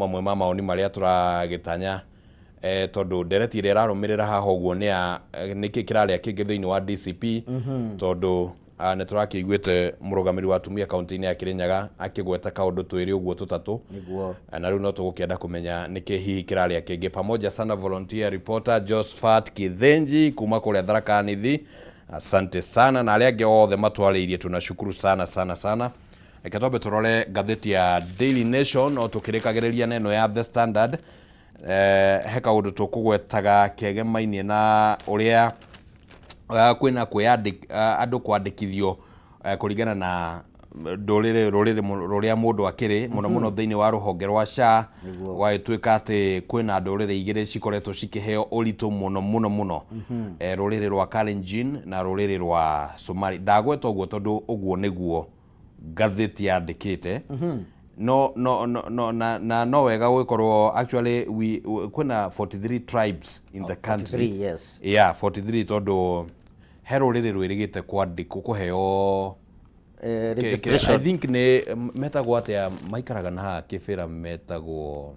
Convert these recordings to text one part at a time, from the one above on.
Mamwe ma mawoni marĩa tũragĩtanya, tondũ ndereti ĩrĩa ĩrarũmĩrĩra haha ũguo nĩ ya nĩkĩ kĩrarĩa kĩngĩ thĩinĩ wa DCP, tondũ nĩ tũrakĩiguĩte mũrũgamĩrĩri wa atumia kaunti-inĩ ya Kĩrĩnyaga akĩgweta kaũndũ twĩrĩ ũguo tũtatũ. Na rĩu no tũgũkĩenda kũmenya nĩkĩ hihi kĩrarĩa kĩngĩ. Pamoja sana volunteer reporter Josephat Kithenji kuma kũrĩa Tharaka Nithi, asante sana, na arĩa angĩ othe matwarĩirie, tunashukuru sana sana sana. Reke twambe tũrore ngathĩti ya Daily Nation o tũkĩrĩkagĩrĩria na ĩno ya The Standard. He kaũndũ tũkũgwetaga kegemainie na ũrĩa kwĩna andũ kwandĩkithio kũringana na ndũrĩrĩ, rũrĩrĩ rũrĩa mũndũ akĩrĩ, mũno mũno thĩinĩ wa rũhonge rwa SHA. Gwagĩtuĩka atĩ kwĩna ndũrĩrĩ igĩrĩ cikoretwo cikĩheo ũritũ mũno mũno mũno, rũrĩrĩ rwa Kalenjin na rũrĩrĩ rwa Somali. Ndagweta ũguo tondũ ũguo nĩguo ngathĩti yandĩkĩte. No no no no na, na no wega gũgĩkorwo actually kwĩna 43 tribes in the country. 43, yes. Yeah, 43, tondũ he rũrĩrĩ rwĩrĩgĩte kwandĩkwo, kũheo registration. I think nĩ metagwo atĩa, maikaraga na haha Kĩbĩra, metagwo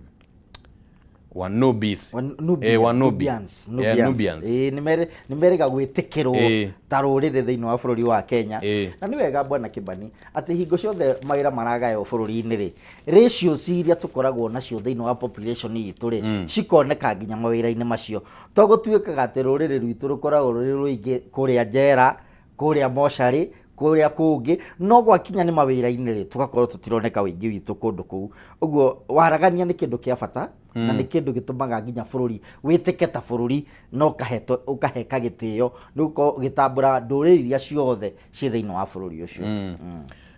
Wanubis. Wanubi. Nubians. Yeah, Nubians. Ĩĩ, nĩ merĩga gwĩtĩkĩrwo ta rũrĩrĩ thĩinĩ wa bũrũri wa Kenya. Na nĩ wega, bwana Kĩbani, atĩ hingo ciothe mawĩra maragaywo bũrũri-inĩ rĩ, ratios iria tũkoragwo nacio thĩinĩ wa population itũ rĩ, cikoneka nginya mawĩra-inĩ macio. To gũtuĩkaga atĩ rũrĩrĩ rwitũ rũkoragwo rũrĩ rũingĩ kũrĩa njera, kũrĩa mocarĩ, kũrĩa kũngĩ, no gwakinya nĩ mawĩra-inĩ rĩ, tũgakorwo tũtironeka wĩingĩ witũ kũndũ kũu. Ũguo waragania nĩ kĩndũ kĩa bata na nĩ kĩndũ gĩtũmaga nginya bũrũri wĩtĩke ta bũrũri na ũkaheka gĩtĩo nĩ gũkorwo ũgĩtambũra ndũrĩrĩ iria ciothe ciĩ thĩinĩ wa bũrũri ũcio.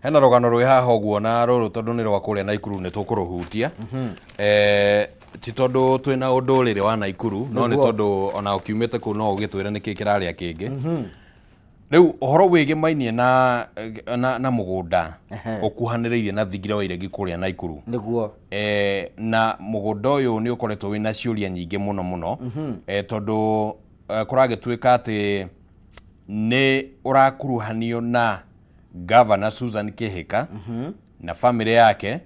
Hena rũgano rwĩ haha ũguo, na rũrũ tondũ nĩ rwa kũrĩa Naikuru nĩ tũkũrũhutia. Ti tondũ twĩna ũndũrĩrĩ wa Naikuru, no nĩ tondũ ona ũkiumĩte kũu no ũgĩtwĩre nĩkĩ kĩrarĩa kĩngĩ. Rĩu ũhoro wĩgĩmainie na mũgũnda ũkuhanĩrĩirie na thingira wa iregi kũrĩa Naikuru. Na mũgũnda ũyũ nĩ ũkoretwo wĩna ciũria nyingĩ mũno mũno, tondũ kũragĩtuĩka atĩ nĩ ũrakuruhanio na Governor Susan Kihika na family yake.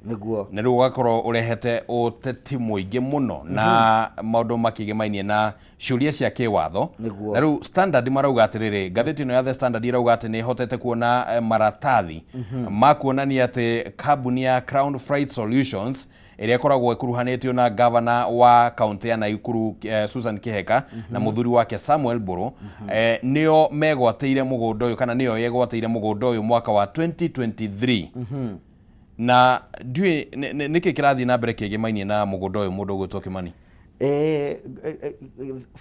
Na rĩu ũgakorwo ũrehete ũteti mũingĩ mũno na maũndũ makĩgĩmainie na ciũria cia kĩwatho. Na rĩu Standard marauga atĩrĩrĩ, ngathĩti ĩno ya The Standard ĩrauga atĩ nĩ ĩhotete kuona maratathi ma kuonania atĩ kambuni ya Crown Freight Solutions ĩrĩa ĩkoragwo ĩkuruhanĩtio na gavana wa kaunti ya Naikuru, Susan Kihika, na mũthuri wake Samuel Mburu, nĩo megwatĩire mũgũnda ũyũ, kana nĩyo yegwatĩire mũgũnda ũyũ mwaka wa 2023. Na ndiũĩ nĩkĩ kĩrathiĩ na mbere kĩgĩmainie na mũgũnda ũyũ, mũndũ ũgwĩtwo Kĩmani.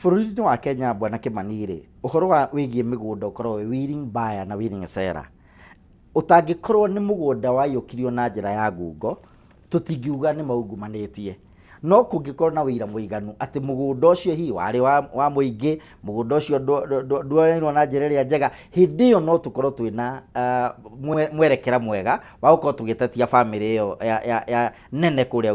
Bũrũri-inĩ wa Kenya, bwana Kĩmani rĩ, ũhoro wa wĩgiĩ mĩgũnda ũkoragwo wĩ willing buyer na willing seller. Ũtangĩkorwo nĩ mũgũnda waiyũkirio na njĩra ya ngungo, tũtingiuga nĩ maungumanĩtie. No kũngĩkorwo na ũira mũiganu atĩ mũgũnda ũcio hihi warĩ wa mũingĩ, mũgũnda ũcio nduoirwo na njĩra ĩrĩa njega, hĩndĩ ĩyo no tũkorwo twĩna mwerekera mwega wa gũkorwo tũgĩtetia bamĩrĩ ĩyo ya nene kũrĩa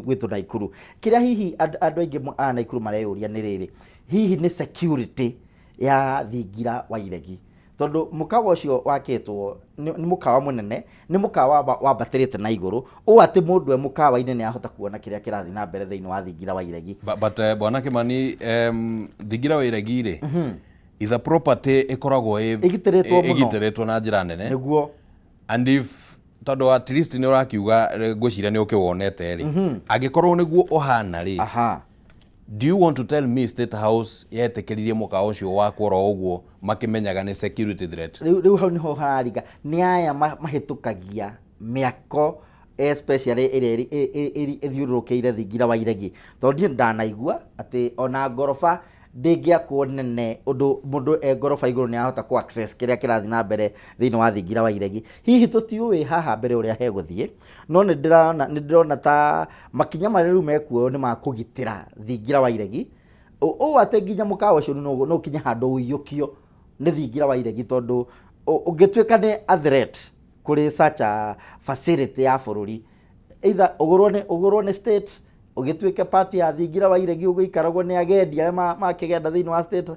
gwitũ Naikuru. Kĩrĩa hihi andũ aingĩ a Naikuru mareyũria nĩ rĩrĩ, hihi nĩ security ya thingira wa iregi, tondũ mũkawa ũcio wakĩtwo nĩ mũkawa mũnene, nĩ mũkawa wambatĩrĩte na igũrũ ũũ atĩ mũndũ e mũkawa-inĩ nĩ ahota kuona kĩrĩa kĩrathiĩ na mbere thĩinĩ wa thingira wa iregi. But bwana Kimani, thingira wa iregi rĩ, is a property ĩkoragwo ĩgitĩrĩtwo mũno. Ĩgitĩrĩtwo na njĩra nene. And if, tondũ at least nĩ ũrakiuga, ngwĩciria nĩ ũkĩwonete rĩ, angĩkorwo nĩguo ũhana rĩ, do you want to tell me State House yetĩkĩririe mũkawa ũcio wakwo oro ũguo makĩmenyaga nĩ security threat? Rĩu hau nĩho hararinga nĩ aya mahĩtũkagia mĩako, especially ĩrĩa ĩthiũrũrũkĩire thingira wa iregi, tondũ niĩ ndanaigua atĩ ona ngoroba ndĩngĩakwo nene ũndũ mũndũ e ngoroba igũrũ nĩ ahota kũ access kĩrĩa kĩrathiĩ na mbere thĩinĩ wa thingira wa iregi. Hihi tũtiũĩ haha mbere ũrĩa hegũthiĩ, no nĩ ndĩrona ta makinya marĩa rĩu mekuoywo nĩ ma kũgitĩra thingira wa iregi, ũũ atĩ nginya mũkawa ũcio no ũkinye handũ ũiyũkio nĩ thingira wa iregi, tondũ ũngĩtuĩka nĩ a threat kũrĩ such a facility ya bũrũri, either ũgũrwo nĩ state, ũgĩtuĩke part ya thingira wa iregi, ũgĩikaragwo nĩ agendi arĩa makĩgenda thĩinĩ wa state,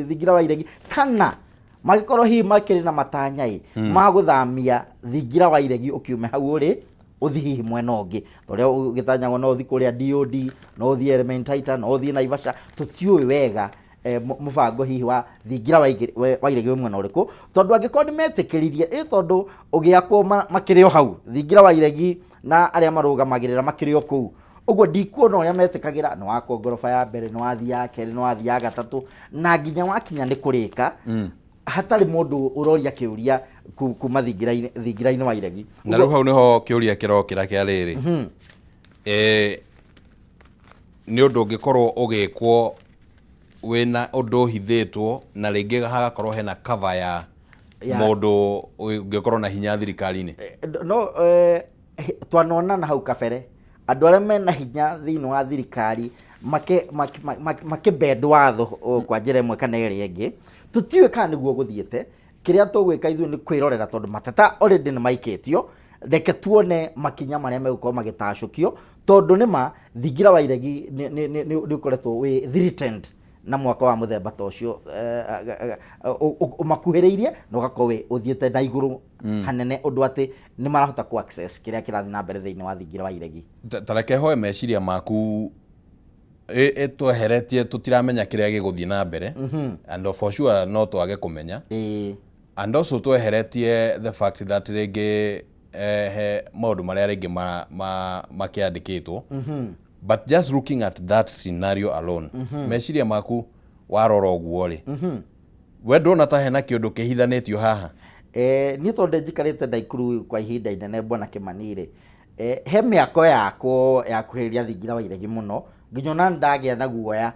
thingira wa iregi, kana mangĩkorwo hihi makĩrĩ na matanya ĩ ma gũthamia thingira wa iregi ũkiume hau ũrĩ. Ũthi hihi mwena ũngĩ ta ũrĩa ũgĩtanyagwo, no ũthi kũrĩa DOD, no ũthiĩ Elementaita, no ũthiĩ Naivasha. Tũtiũĩ wega mũbango hihi wa thingira wa iregi wĩ mwena ũrĩkũ, tondũ angĩkorwo nĩ metĩkĩririe ĩ tondũ ũgĩakwo makĩrĩ o hau thingira wa iregi na arĩa marũgamagĩrĩra makĩrĩ o kũu ũguo, ndikuona ũrĩa metĩkagĩra. Nĩ wakwo ngoroba ya mbere, nĩ wathiĩ ya kerĩ, nĩ wathiĩ ya gatatũ, na nginya wakinya nĩ kũrĩka hatarĩ mũndũ ũroria kĩũria kuma thingira-inĩ wa iregi. Na rĩu hau nĩho kĩũria kĩrokĩra kĩa rĩrĩ. Nĩ ũndũ ũngĩkorwo ũgĩkwo wĩna ũndũ ũhithĩtwo, na rĩngĩ hagakorwo hena cover ya mũndũ ũngĩkorwo na hinya thirikari-inĩ? No twanona na hau kabere andũ arĩa mena hinya thĩinĩ wa thirikari makĩbend watho kwa njĩra ĩmwe kana ĩrĩa ĩngĩ. Tũtiũĩ kana nĩguo gũthiĩte. Kĩrĩa tũgwĩka ithuĩ nĩ kwĩrorera, tondũ mateta already nĩ maikĩtio. Reke tuone makinya marĩa megũkorwo magĩtacũkio, tondũ nĩma thingira wa iregi nĩ ũkoretwo wĩ threatened na mwaka wa mũthemba ta ũcio ũmakuhĩrĩirie na ũgakorwo wĩ ũthiĩte na igũrũ hanene ũndũ atĩ nĩ marahota ku access kĩrĩa kĩrathiĩ na mbere thĩinĩ wa thingira wa iregi. Ta reke hoe meciria maku ĩtweheretie, tũtiramenya kĩrĩa gĩgũthiĩ na mbere, and for sure no twage kũmenya. And also tweheretie the fact that rĩngĩ he maũndũ marĩa rĩngĩ makĩandĩkĩtwo, but just looking at that scenario alone, meciria maku warora ũguo rĩ, we ndũrona ta hena kĩũndũ kĩhithanĩtio haha? Niĩ tondũ njikarĩte Naikuru kwa ihinda inene, bwana Kĩmani rĩ, he mĩako yakwo ya kuhĩrĩria thingira wa iregi mũno, nginya ona ndagĩa na guoya.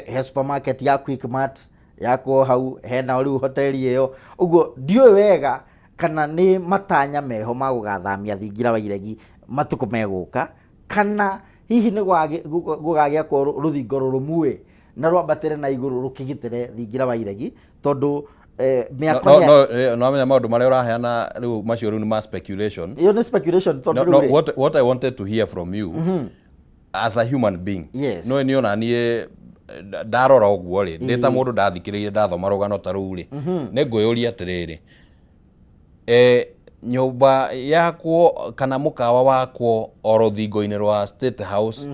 He supermarket ya Quickmart yakwo hau, hena rĩu hoteli ĩyo ũguo. Ndiũĩ wega kana nĩ matanya meho ma gũgathamia thingira wa iregi matukũ megũka, kana hihi nĩ gũgagĩakwo rũthingo rũrũmu ĩ na rwambatĩre na igũrũ rũkĩgitĩre thingira wa iregi, tondũ mĩako no, no amenya maũndũ marĩa ũraheana rĩu, macio rĩu nĩ ma speculation. Ĩyo nĩ speculation tondũ No, rĩu no, rĩ, what I wanted to hear from you as a human being, no nĩ ona niĩ ndarora ũguo rĩ, ndĩ ta mũndũ ndathikĩrĩirie, ndathoma rũgano ta rũu rĩ, nĩ ngwĩyũria atĩrĩrĩ, nyũmba yakwo kana mũkawa wakwo o rũthingo-inĩ rwa State House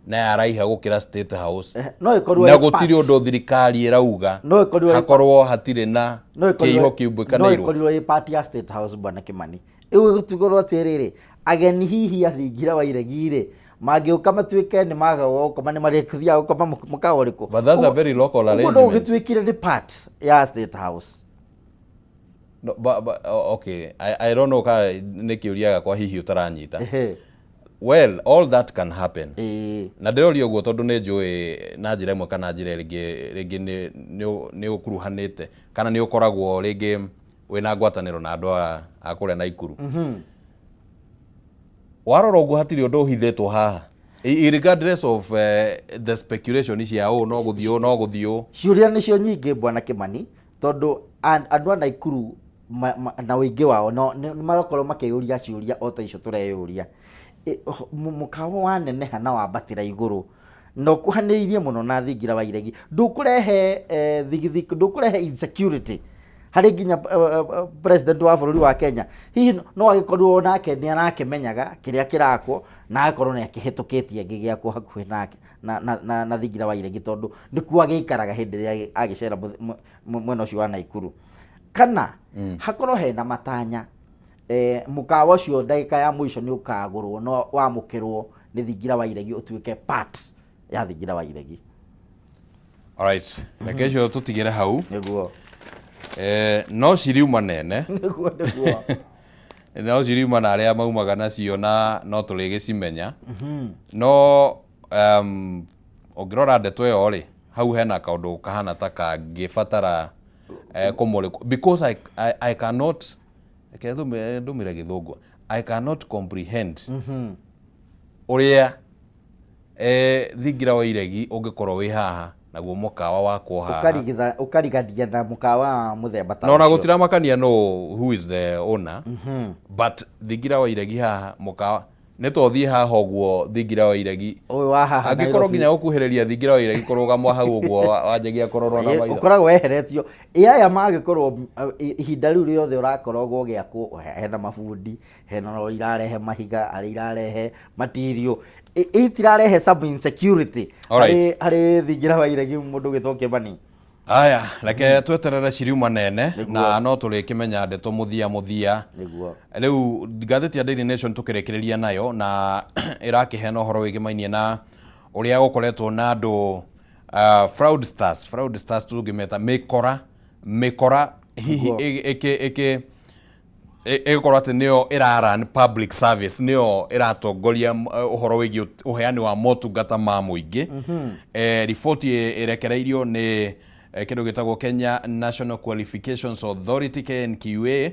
na yaraiha gũkĩra State House, no ĩkorwo na ĩ gũtirĩ ũndũ thirikari ĩrauga, No ĩkorirwo hakorwo hatirĩ na no kĩiho no kĩumbĩkanĩirwo. Ĩkorirwo ĩ part ya State House, bwana Kimani. Rĩu gũtigũrwo atĩrĩrĩ, ageni hihi athingira wa iregi rĩ, mangĩũka matuĩke nĩ maga gũkoma, nĩ marĩthiaga gũkoma mũkawa ũrĩkũ? But that's a very local Ũguo no arrangement. ũgĩtuĩkire nĩ part ya State House. No, but, oh, okay, I don't know kana nĩ kĩũria gĩakwa hihi ũtaranyita. Well, all that can happen. Na ndĩroria ũguo tondũ nĩ njũĩ na njĩra ĩmwe kana njĩra ĩngĩ rĩngĩ nĩ ũkuruhanĩte kana nĩ ũkoragwo rĩngĩ wĩna ngwatanĩro na andũ a kũrĩa Naikuru. Warora ũguo hatirĩ ũndũ ũhithĩtwo haha, regardless of the speculation cia ũũ no gũthiĩ, ũũ no gũthiĩ ũũ. Ciũria nĩcio nyingĩ, bwana Kimani, tondũ andũ a Naikuru na ũingĩ wao no nĩ marakorwo makĩyũria ciũria o ta icio tũreyũria. Mũkawa waneneha na wambatĩra igũrũ na ũkuhanĩrĩirie mũno na thingira wa iregi, ndũkũrehe thigithiki, ndũkũrehe insecurity harĩ nginya president wa bũrũri wa Kenya? Hihi no agĩkorirwo nake nĩ arakĩmenyaga kĩrĩa kĩrakwo na agakorwo nĩ akĩhĩtũkĩtie gĩgĩakwo hakuhĩ nake na thingira wa iregi, tondũ nĩkuo agĩikaraga hĩndĩ ĩrĩa agĩcera mwena ũcio wa Naikuru, kana hakorwo hena matanya mũkawa ũcio ndagĩka ya mũico nĩ ũkagũrwo no wamũkĩrwo nĩ thingira wa iregi, ũtuĩke part ya thingira wa iregi. Alright, reke icio tũtigĩre hau. Nĩguo. No ciriuma nene. Nĩguo. No ciriuma na arĩa maumaga nacio na no tũrĩgĩcimenya. No ũngĩrora ndeto ĩyo rĩ, hau hena kaũndũ kahana ta kangĩbatara kũmũrĩkwo, because I cannot, reke ndũmĩre gĩthũngũ, I cannot comprehend ũrĩa thingira wa iregi ũngĩkorwo wĩ haha naguo mũkawa wakwo haha. Ũkarigania na mũkawa wa mũthemba ta Na ona ũcio. Gũtiramakania no who is the owner, but thingira wa iregi haha, mũkawa. Nĩ to thiĩ haha ũguo thingira wa iregi. Ũyũ wa haha Angĩkorwo Nairobi. nginya gũkuhĩrĩria thingira wa iregi kũrũgamwo hau ũguo wanjagia kũrorwo na maitho. Ũkoragwo weheretio. Ĩ aya mangĩkorwo ihinda rĩu rĩothe ũrakoragwo ũgĩakwo, hena mabundi, hena rori irarehe mahiga, harĩ irarehe material. Itirarehe some insecurity harĩ thingira wa iregi mũndũ ũgĩtwo Kĩmani. Aya, reke tweterere ciriuma nene na no tũrĩkĩmenya ndeto mũthia mũthia. Nĩguo. Rĩu ngathĩti ya Daily Nation tũkĩrĩkĩrĩria nayo na ĩrakĩheana ũhoro wĩgĩmainie na ũrĩa gũkoretwo na andũ fraudsters, fraudsters tũngĩmeta mĩkora, mĩkora hihi ĩkĩ ĩkĩ ĩgũkorwo atĩ nĩyo ĩra run public service, nĩyo ĩratongoria ũhoro wĩgiĩ ũheani wa motungata ma mũingĩ. Riboti ĩrekereirio nĩ kĩndũ gĩtagwo Kenya National Qualifications Authority, KNQA,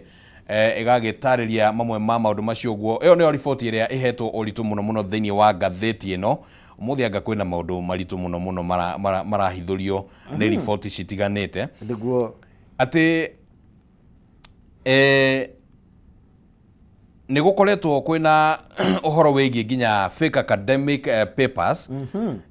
ĩgagĩtarĩria mamwe ma maũndũ macio ũguo. Ĩyo nĩyo riboti ĩrĩa ĩhetwo ũritũ mũno mũno thĩinĩ wa ngathĩti ĩno. Ũmũthĩ anga kwĩna maũndũ maritũ mũno mũno marahithũrio nĩ riboti citiganĩte. Nĩguo. Atĩ nĩ gũkoretwo kwĩna ũhoro wĩgiĩ nginya fake academic papers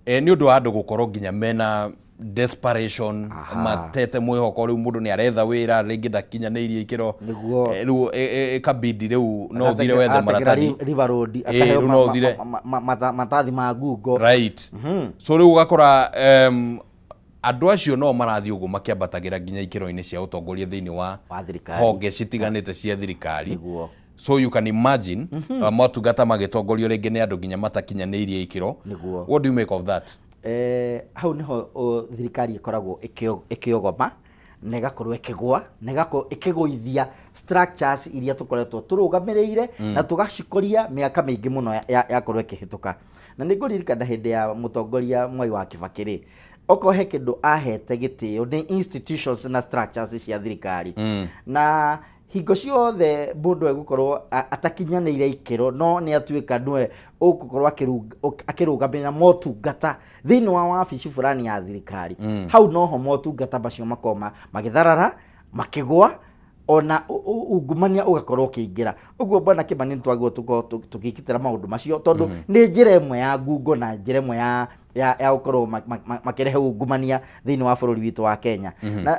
nĩ ũndũ wa andũ gũkorwo nginya mena desperation, matete mwĩhoko, rĩu mũndũ nĩ aretha wĩra rĩngĩ ndakinyanĩirie ikĩro. Nĩguo. Rĩu ĩkabidi rĩu no ũthire wethe Agateng'era maratathi. River Road, akaheo Rĩu no ũthire. Matathi ma ngungo. Right, so rĩu ũgakora andũ acio no marathiĩ ũguo makĩambatagĩra nginya ikĩro-inĩ cia ũtongoria thĩinĩ wa Wa thirikari. Honge citiganĩte cia thirikari. Nĩguo. So you can imagine motungata magĩtongorio rĩngĩ nĩ andũ nginya matakinyanĩirie ikĩro. Nĩguo. What do you make of that? Hau nĩho thirikari ĩkoragwo ĩkĩogoma na ĩgakorwo ĩkĩgũa na ĩgakorwo ĩkĩgũithia structures iria tũkoretwo tũrũgamĩrĩire na tũgacikũria mĩaka mĩingĩ mũno yakorwo ĩkĩhĩtũka. Na nĩ ngũririkana hĩndĩ ya mũtongoria Mwai wa Kibaki rĩ, okorwo he kĩndũ ahete gĩtĩo nĩ institutions na structures cia thirikari. Na hingo ciothe mũndũ egũkorwo atakinyanĩire ikĩro, no nĩ atuĩka nĩwe ũgũkorwo akĩrũgamĩrĩra motungata thĩinĩ wa wabici fulani ya thirikari, hau noho motungata macio makorwo magĩtharara, makĩgũa, ona ungumania ũgakorwo ũkĩingĩra. Ũguo bwana Kĩmani, nĩ twagĩrĩirwo tũkorwo tũkĩgitĩra maũndũ macio, tondũ nĩ njĩra ĩmwe ya ngungo na njĩra ĩmwe ya gũkorwo makĩrehe ungumania thĩinĩ wa bũrũri witũ wa Kenya.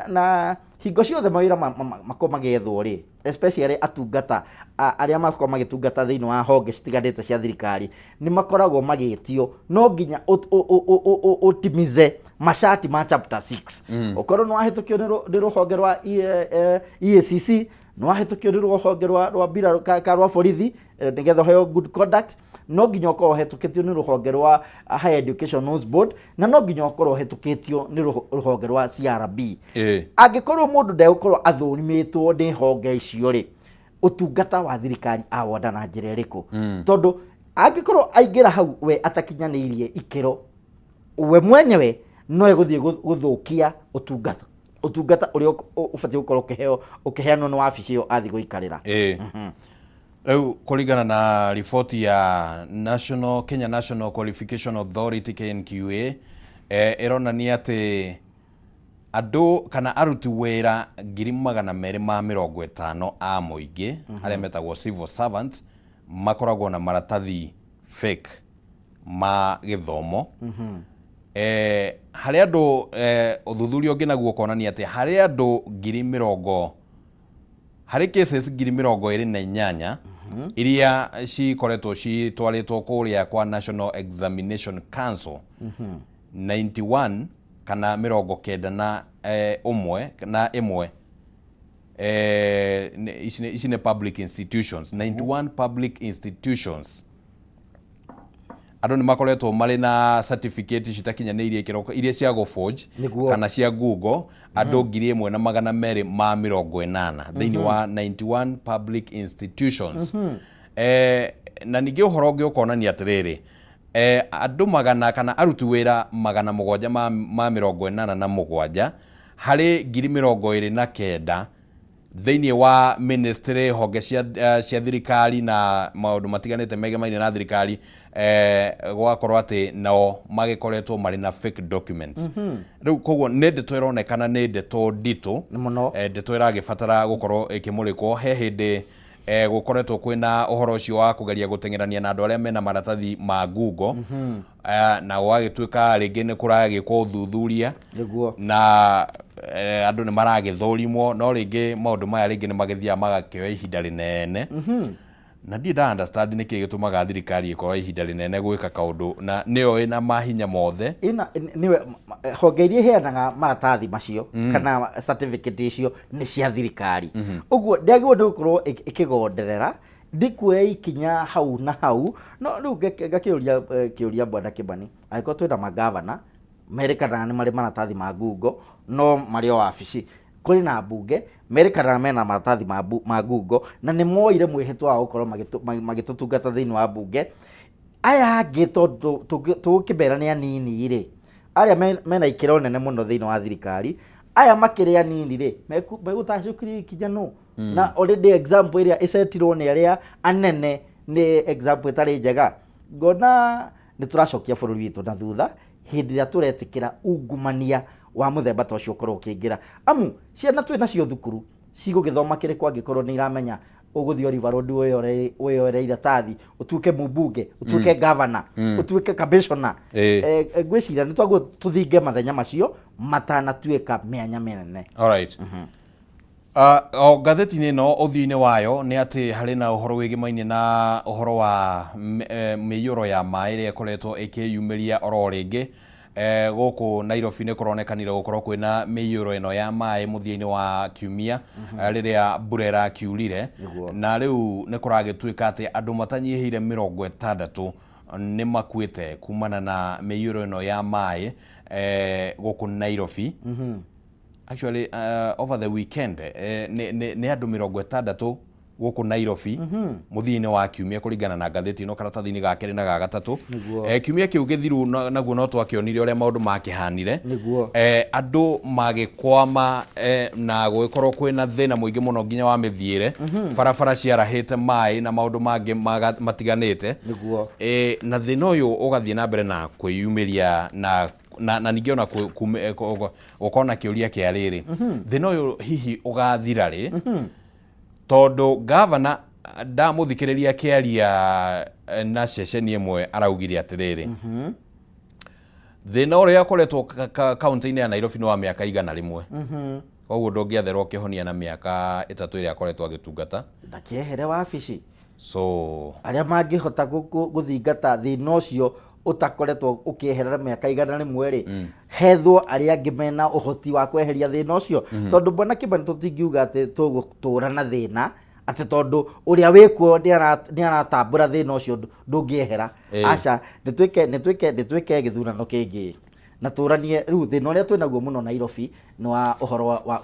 Na hingo ciothe mawĩra makorwo magĩethwo rĩ, especially atungata arĩa makorwo magĩtungata thĩinĩ wa honge citiganĩte cia thirikari, nĩ makoragwo magĩtio no nginya ũtimize masharti ma chapter 6. Ũkorwo nĩ wahĩtũkio nĩ rũhonge rwa EACC, nĩ wahĩtũkio nĩ rũhonge rwa mbirarũ ka rwa borithi, nĩgetha ũheo good conduct, no nginya ũkorwo ũhĩtũkĩtio nĩ rũhonge rwa Higher Education Loans Board, na no nginya ũkorwo ũhĩtũkĩtio nĩ rũhonge rwa CRB. Angĩkorwo mũndũ ndegũkorwo athũrimĩtwo nĩ honge icio rĩ, ũtungata wa thirikari awona na njĩra ĩrĩkũ? Tondũ angĩkorwo aingĩra hau we atakinyanĩirie ikĩro, we mwenyewe no egũthiĩ gũthũkia ũtungata ũrĩa ũbatiĩ gũkorwo ũkĩheanwo nĩ wabici ĩyo athiĩ gũikarĩra. Rĩu kũringana na riboti ya National Kenya National Qualification Authority, KNQA, ĩronania atĩ andũ kana aruti wĩra 250,000 a mũingĩ arĩa metagwo civil servants makoragwo na maratathi fake ma gĩthomo. Harĩ andũ ũthuthuria ũngĩ naguo ũkonania atĩ harĩ andũ ngiri mĩrongo harĩ cases 28,000 iria cikoretwo citwarĩtwo kũrĩa kwa National Examination Council, 91 kana 91 na ĩmwe, ici nĩ public institutions, 91 public institutions, andũ nĩ makoretwo marĩ na certificate citakinyanĩirie ikĩro iria cia gũ-forge kana cia Google, andũ 1280 thĩinĩ wa 91 public institutions. Na ningĩ ũhoro ũngĩ ũkonania atĩrĩrĩ, andũ magana kana aruti wĩra 787 harĩ 29,000 thĩinĩ wa ministry, honge cia thirikari na maũndũ matiganĩte megemaine na thirikari, gũgakorwo atĩ nao magĩkoretwo marĩ na fake documents. Rĩu koguo nĩ ndeto ĩronekana nĩ ndeto nditũ. Nĩ mũno. Ndeto ĩragĩbatara gũkorwo ĩkĩmũrĩkwo. He hĩndĩ Gũkoretwo kwĩna ũhoro ũcio wa kũgeria gũteng'erania na andũ arĩa mena maratathi ma ngungo. Na gũgagĩtuĩka rĩngĩ nĩ kũragĩkwo ũthuthuria na andũ nĩ maragĩthũrimwo, no rĩngĩ maũndũ maya rĩngĩ nĩ magĩthiaga magakĩoya ihinda rĩnene. Na ndirĩ nda understand nĩkĩ gĩtũmaga thirikari ĩkoya ihinda rĩnene gwĩka kaũndũ na nĩyo ĩna mahinya mothe. Ĩna nĩwe honge iria iheanaga maratathi macio kana certificate icio nĩ cia thirikari. Ũguo ndĩagĩrĩirwo nĩ gũkorwo ĩkĩgonderera ndikuoya ikinya hau na hau. No rĩu ngakĩũria kĩũria Bwana Kĩmani, angĩkorwo twĩna magavana merĩkanaga nĩ marĩ maratathi ma ngungo no marĩ o wabici, kũrĩ na mbunge merĩkanaga mena maratathi ma ngungo na nĩ moire mwĩhĩtwa wa gũkorwo magĩtũtungata thĩinĩ wa mbunge, aya angĩ tondũ tũgũkĩmera nĩ anini rĩ, arĩa mena ikĩro nene mũno thĩinĩ wa thirikari, aya makĩrĩ anini rĩ, megũtacũkĩrio ikinya nũ? Na already example ĩrĩa ĩcetirwo nĩ arĩa anene nĩ example ĩtarĩ njega. Ngona nĩ tũracokia bũrũri witũ na thutha hĩndĩ ĩrĩa tũretĩkĩra ungumania wa mũthemba ta ũcio ũkorwo ũkĩingĩra. Amu ciana twĩ nacio thukuru cigũgĩthoma kĩrĩkũ angĩkorwo nĩ iramenya ũgũthiĩ Oliver Road wĩyoere iratathi, ũtuĩke mũmbunge, ũtuĩke governor, ũtuĩke commissioner. Ngwĩciria nĩ twagĩrĩirwo tũthinge mathenya macio matanatuĩka mĩanya mĩnene. Alright. O ngathĩti-inĩ ĩno ũthiũ-inĩ wayo nĩ atĩ harĩ na ũhoro wĩgĩmainie na ũhoro wa mĩiyũro ya maĩ ĩrĩa ĩkoretwo ĩkĩyumĩria oro rĩngĩ. Gũkũ Nairobi nĩ kũronekanire gũkorwo kwĩna mĩiyũro ĩno ya maĩ mũthia-inĩ wa kiumia rĩrĩa mbura ĩrakiurire. Na rĩu nĩ kũragĩtuĩka atĩ andũ matanyihĩire 60 nĩ makuĩte kumana na mĩiyũro ĩno ya maĩ gũkũ Nairobi. Actually, over the weekend nĩ andũ 60 gũkũ Nairobi mũthia-inĩ wa kiumia kũringana na ngathĩti ĩno karatathi-inĩ ga kerĩ na ga gatatũ. Kiumia kĩu gĩthiru naguo no twakĩonire ũrĩa maũndũ makĩhanire. Andũ magĩkwama na gũgĩkorwo kwĩna thĩna mũingĩ mũno nginya wa mĩthiĩre. Barabara ciarahĩte maĩ na maũndũ mangĩ matiganĩte. Na thĩna ũyũ ũgathiĩ na mbere na kwĩyumĩria na ningĩ ona gũkorwo na kĩũria kĩa rĩrĩ, thĩna ũyũ hihi ũgathira rĩ? Tondũ gavana ndamũthikĩrĩria akĩaria na ceceni ĩmwe araugire atĩrĩrĩ, thĩna ũrĩa ũkoretwo kaunti-inĩ ya Nairobi nĩ wa mĩaka 100. Koguo ndũngĩatherwo ũkĩhonia na mĩaka 3 ĩrĩa akoretwo agĩtungata. Ndakĩehere wabici. So arĩa mangĩhota gũthingata thĩna ũcio ũtakoretwo ũkĩeherera mĩaka 100 rĩ, hethwo arĩa angĩ mena ũhoti wa kweheria thĩna ũcio. Tondũ Bwana Kĩmani, tũtingiuga atĩ tũgũtũra na thĩna atĩ tondũ ũrĩa wĩkuo nĩ aratambũra thĩna ũcio ndũngĩehera. Aca, nĩ twĩke gĩthurano kĩngĩ na tũranie. Rĩu thĩna ũrĩa twĩnaguo mũno Nairobi nĩ wa ũhoro wa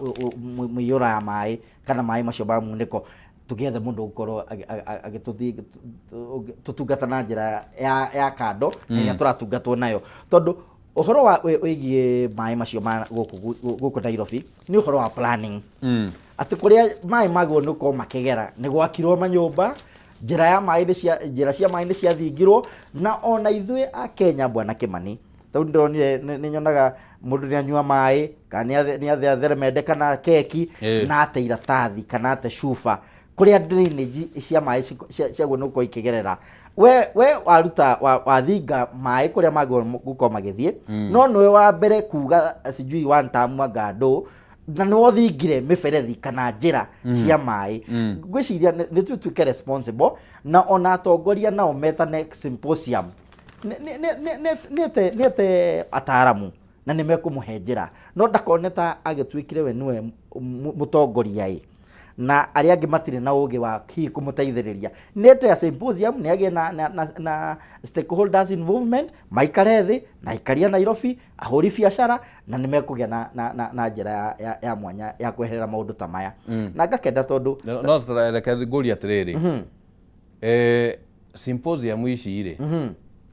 mĩiyũro ya maĩ kana maĩ macio ma munĩko. Tũgĩethe mũndũ ũgũkorwo agĩtũtungata na njĩra ya kando na ĩrĩa tũratungatwo nayo, tondũ ũhoro wa wĩgiĩ maĩ macio ma gũkũ Nairobi nĩ ũhoro wa planning, atĩ kũrĩa maĩ magĩrĩirwo nĩ gũkorwo makĩgera nĩ gwakirwo manyũmba, njĩra ya maĩ nĩ cia njĩra cia maĩ nĩ ciathingirwo. Na ona ithuĩ a Kenya, Bwana Kĩmani, tondũ ndĩronire nĩ nyonaga mũndũ nĩ anyua maĩ kana nĩ athĩa theremende kana keki na ate iratathi kana ate cuba kũrĩa drainage cia maĩ ciagwo nĩ gũkorwo ikĩgerera. We waruta wathinga maĩ kũrĩa magĩrĩirwo gũkorwo magĩthiĩ, no nĩwe wa mbere kuga sijui one term anga ndũ, na nĩwe ũthingire mĩberethi kana njĩra cia maĩ. Ngwĩciria nĩ tũtuĩke responsible na ona atongoria nao metane symposium, nĩete ataramu na nĩ mekũmũhe njĩra, no ndakone ta agĩtuĩkire we nĩwe mũtongoria ĩ na arĩa angĩ matirĩ na ũgĩ wa hihi kũmũteithĩrĩria. Nĩete a symposium, nĩ agĩe na stakeholders involvement, maikare thĩ na aikaria Nairobi, ahũri biacara, na nĩ mekũgĩa na njĩra ya mwanya ya kweherera maũndũ ta maya. Na ngakenda tondũ No reke ngũrie atĩrĩrĩ, symposium ici rĩ,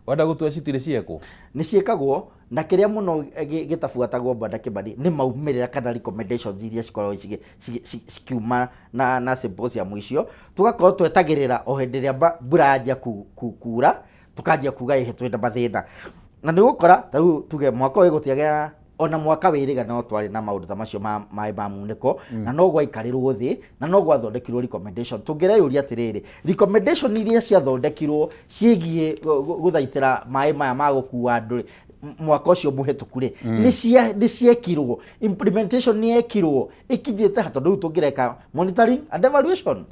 wenda gũtua citirĩ ciekwo? Nĩ ciĩkagwo, na kĩrĩa mũno gĩtabuatagwo, Bwana Kĩmani, nĩ maumĩrĩra kana recommendations iria cikoragwo cikiuma na symposium icio. Tũgakorwo twetagĩrĩra o hĩndĩ ĩrĩa mbura yanjia kura, tũkanjia kuga ĩhĩ twĩna mathĩna, na nĩ ũgũkora ta rĩu tuge mwaka ũyũ gũtiagĩa Ona mwaka wĩrĩga no twarĩ na maũndũ ta macio ma maĩ ma munĩko, na no gwaikarĩrwo thĩ na no gwathondekirwo recommendation. Tũngĩreyũria atĩrĩrĩ, recommendation iria ciathondekirwo ciĩgiĩ gũthaitĩra maĩ maya ma gũkua andũ rĩ, mwaka ũcio mũhĩtũku rĩ, nĩ ciekirwo implementation, nĩ yekirwo ĩkinyĩte ha? Tondũ rĩu tũngĩreka monitoring and evaluation.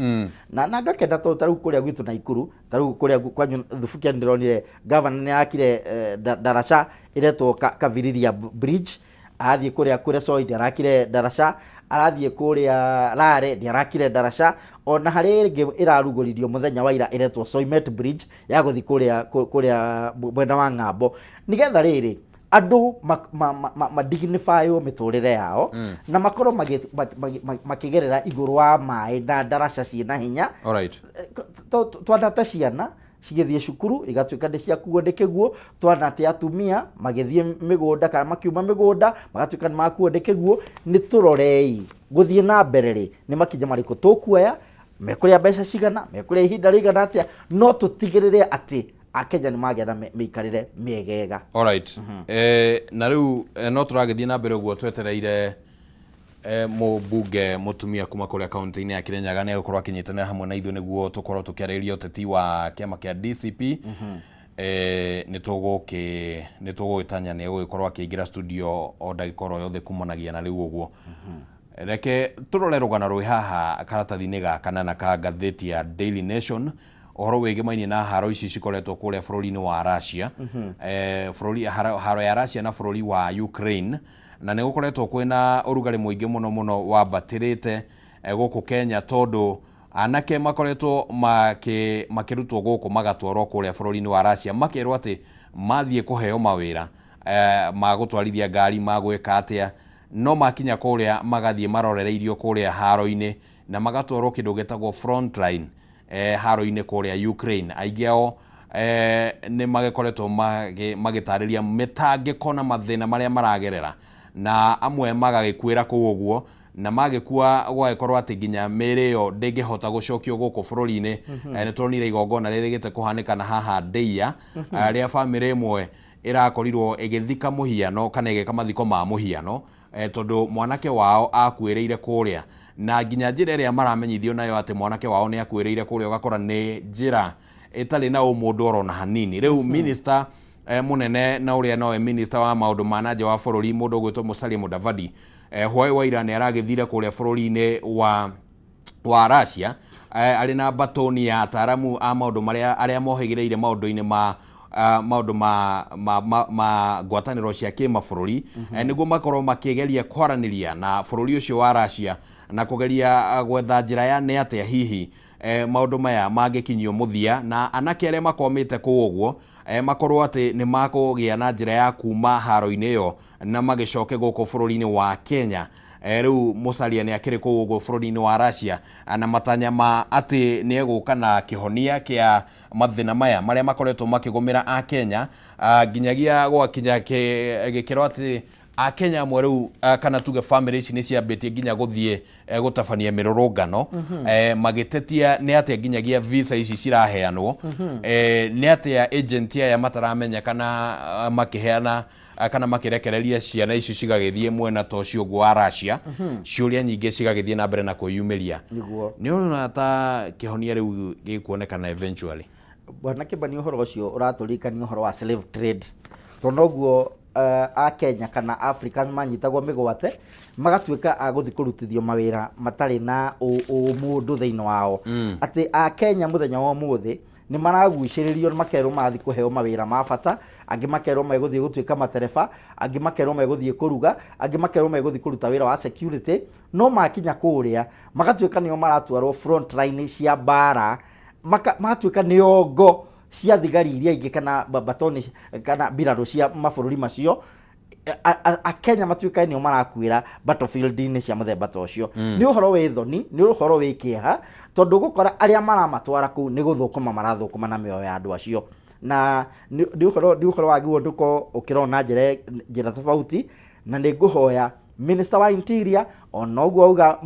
Na ngakena tondũ ta rĩu kũrĩa gwitũ Naikuru, ta rĩu kũrĩa kwanyu Thubukia, nĩndĩronire gavana nĩ arakire ndaraca ĩretwo Kaviriria Bridge. Arathiĩ kũrĩa Kuresoi nĩ arakire ndaraca, arathiĩ kũrĩa Rare nĩ arakire ndaraca, ona harĩ ĩngĩ ĩrarugũririo mũthenya wa ira ĩretwo Soimet Bridge ya gũthiĩ kũrĩa mwena wa ng'ambo, nĩgetha rĩrĩ andũ ma dignify mĩtũrĩre yao na makorwo makĩgerera igũrũ wa maĩ na ndaraca ciĩna hinya. Twanate ciana cigĩthiĩ cukuru igatuĩka nĩ ciakuo nĩ kĩguũ, twanate atumia magĩthiĩ mĩgũnda kana makiuma mĩgũnda magatuĩka nĩ makuo nĩ kĩguũ. Nĩ tũrorei gũthiĩ na mbere rĩ, nĩ makinya marĩkũ tũkuoya, mekũrĩa mbeca cigana, mekũrĩa ihinda rĩigana atĩa, no tũtigĩrĩre atĩ Akenya nĩ magĩa na mĩikarĩre mĩegega. Alright. Na rĩu no tũragĩthiĩ na mbere ũguo twetereire mũmbunge mũtumia kuma kũrĩa kaunti-inĩ ya Kirinyaga nĩ egũkorwo akĩnyitanĩra hamwe na ithuĩ nĩguo tũkorwo tũkĩarĩrĩria ũteti wa kĩama kĩa DCP. Nĩ tũgũgĩtanya nĩ egũgĩkorwo akĩingĩra studio o ndagĩka oro yothe kumanagia na rĩu ũguo. Reke tũrore rũgano rwĩ haha karatathi-inĩ ga kanana ka ngathĩti ya Daily Nation, ũhoro wĩgĩmainie na haro ici cikoretwo kũrĩa bũrũri-inĩ wa Russia, bũrũri haro ya Russia na bũrũri wa Ukraine, na nĩ gũkoretwo kwĩna ũrugarĩ mũingĩ mũno mũno wambatĩrĩte gũkũ Kenya, tondũ anake makoretwo makĩrutwo gũkũ magatwarwo kũrĩa bũrũri-inĩ wa Russia, makerwo atĩ mathiĩ kũheo mawĩra ma gũtwarithia ngari, ma gwĩka atĩa, no makinya kũrĩa magathiĩ marorereirio kũrĩa haro-inĩ na magatwarwo kĩndũ gĩtagwo frontline haro-inĩ kũrĩa Ukraine. Aingĩ ao nĩ magĩkoretwo magĩtarĩria mĩtangĩko na mathĩna marĩa maragerera, na amwe magagĩkuĩra kũu ũguo, na magĩkua gũgagĩkorwo atĩ nginya mĩĩrĩ ĩyo ndĩngĩhota gũcokio gũkũ bũrũri-inĩ. Nĩ tuonire igongona rĩrĩgĩte kũhanĩka na haha Ndeiya, rĩa bamĩrĩ ĩmwe ĩrakorirwo ĩgĩthika mũhiano kana ĩgĩka mathiko ma mũhiano, tondũ mwanake wao akuĩrĩire kũrĩa, na nginya njĩra ĩrĩa maramenyithio nayo atĩ mwanake wao nĩ akuĩrĩire kũrĩa ũgakora nĩ njĩra ĩtarĩ na ũmũndũ oro na hanini. Rĩu minister mũnene na ũrĩa nowe minister wa maũndũ ma na nja wa bũrũri, mũndũ ũgwĩtwo Musalia Mudavadi, hwaĩ wa ira nĩ aragĩthire kũrĩa bũrũri-inĩ wa Russia, arĩ na mbatũni ya ataaramu a maũndũ marĩa arĩa mohĩgĩrĩire maũndũ-inĩ ma maũndũ ma ngwatanĩro cia kĩmabũrũri, nĩguo makorwo makĩgeria kwaranĩria na bũrũri ũcio wa Russia na kũgeria gwetha njĩra ya nĩ atĩa hihi maũndũ maya mangĩkinyio mũthia na anake arĩa makwamĩte kũu ũguo makorwo atĩ nĩ makũgĩa na njĩra ya kuma haro-inĩ ĩyo na magĩcoke gũkũ bũrũri-inĩ wa Kenya. Rĩu Musalia nĩ akĩrĩ kũu ũguo bũrũri-inĩ wa Russia na matanya ma atĩ nĩ egũka na kĩhonia kĩa mathĩna maya marĩa makoretwo makĩgũmĩra a Kenya, nginyagia gwakinya gĩkĩro atĩ a Kenya amwe rĩu, kana tuge famĩlĩ ici nĩ ciambĩtie nginya gũthiĩ gũtabania mĩrũrũngano, magĩtetia nĩ atĩa nginyagia visa ici ciraheanwo, nĩ atĩa agent aya mataramenya kana makĩheana kana makĩrekereria ciana ici cigagĩthiĩ mwena ta ũcio ũguo wa Russia. Ciũria nyingĩ cigagĩthiĩ na mbere na kwĩyumĩria. Nĩ ũrona ta kĩhonia rĩu gĩkuonekana eventually? Bwana Kĩmani, ũhoro ũcio ũratũririkania ũhoro wa slave trade, tondũ noguo a Kenya kana Africans manyitagwo mĩgwate magatuĩka a gũthiĩ kũrutithio mawĩra matarĩ na ũmũndũ thĩinĩ wao, atĩ a Kenya mũthenya wa ũmũthĩ nĩ maragucĩrĩrio makerwo marathiĩ kũheo mawĩra ma bata, angĩ makerwo megũthiĩ gũtuĩka matereba, angĩ makerwo megũthiĩ kũruga, angĩ makerwo megũthiĩ kũruta wĩra wa security, no makinya kũrĩa magatuĩka nĩo maratwarwo front line cia mbara, magatuĩka nĩo ngo cia thigari iria ingĩ kana batoni kana mbirarũ cia mabũrũri macio. Akenya matuĩka nĩo marakuĩra battlefield-inĩ cia mũthemba ta ũcio. Nĩ ũhoro wĩ thoni, nĩ ũhoro wĩ kĩeha, tondũ gũkora arĩa maramatwara kũu nĩ gũthũkũma marathũkũma na mĩoyo ya andũ acio, na nĩ ũhoro wagĩrĩirwo nĩ ũkorwo ũkĩrorwo na njĩra tofauti. Na nĩ ngũhoya Minister wa Interior, ona ũguo auga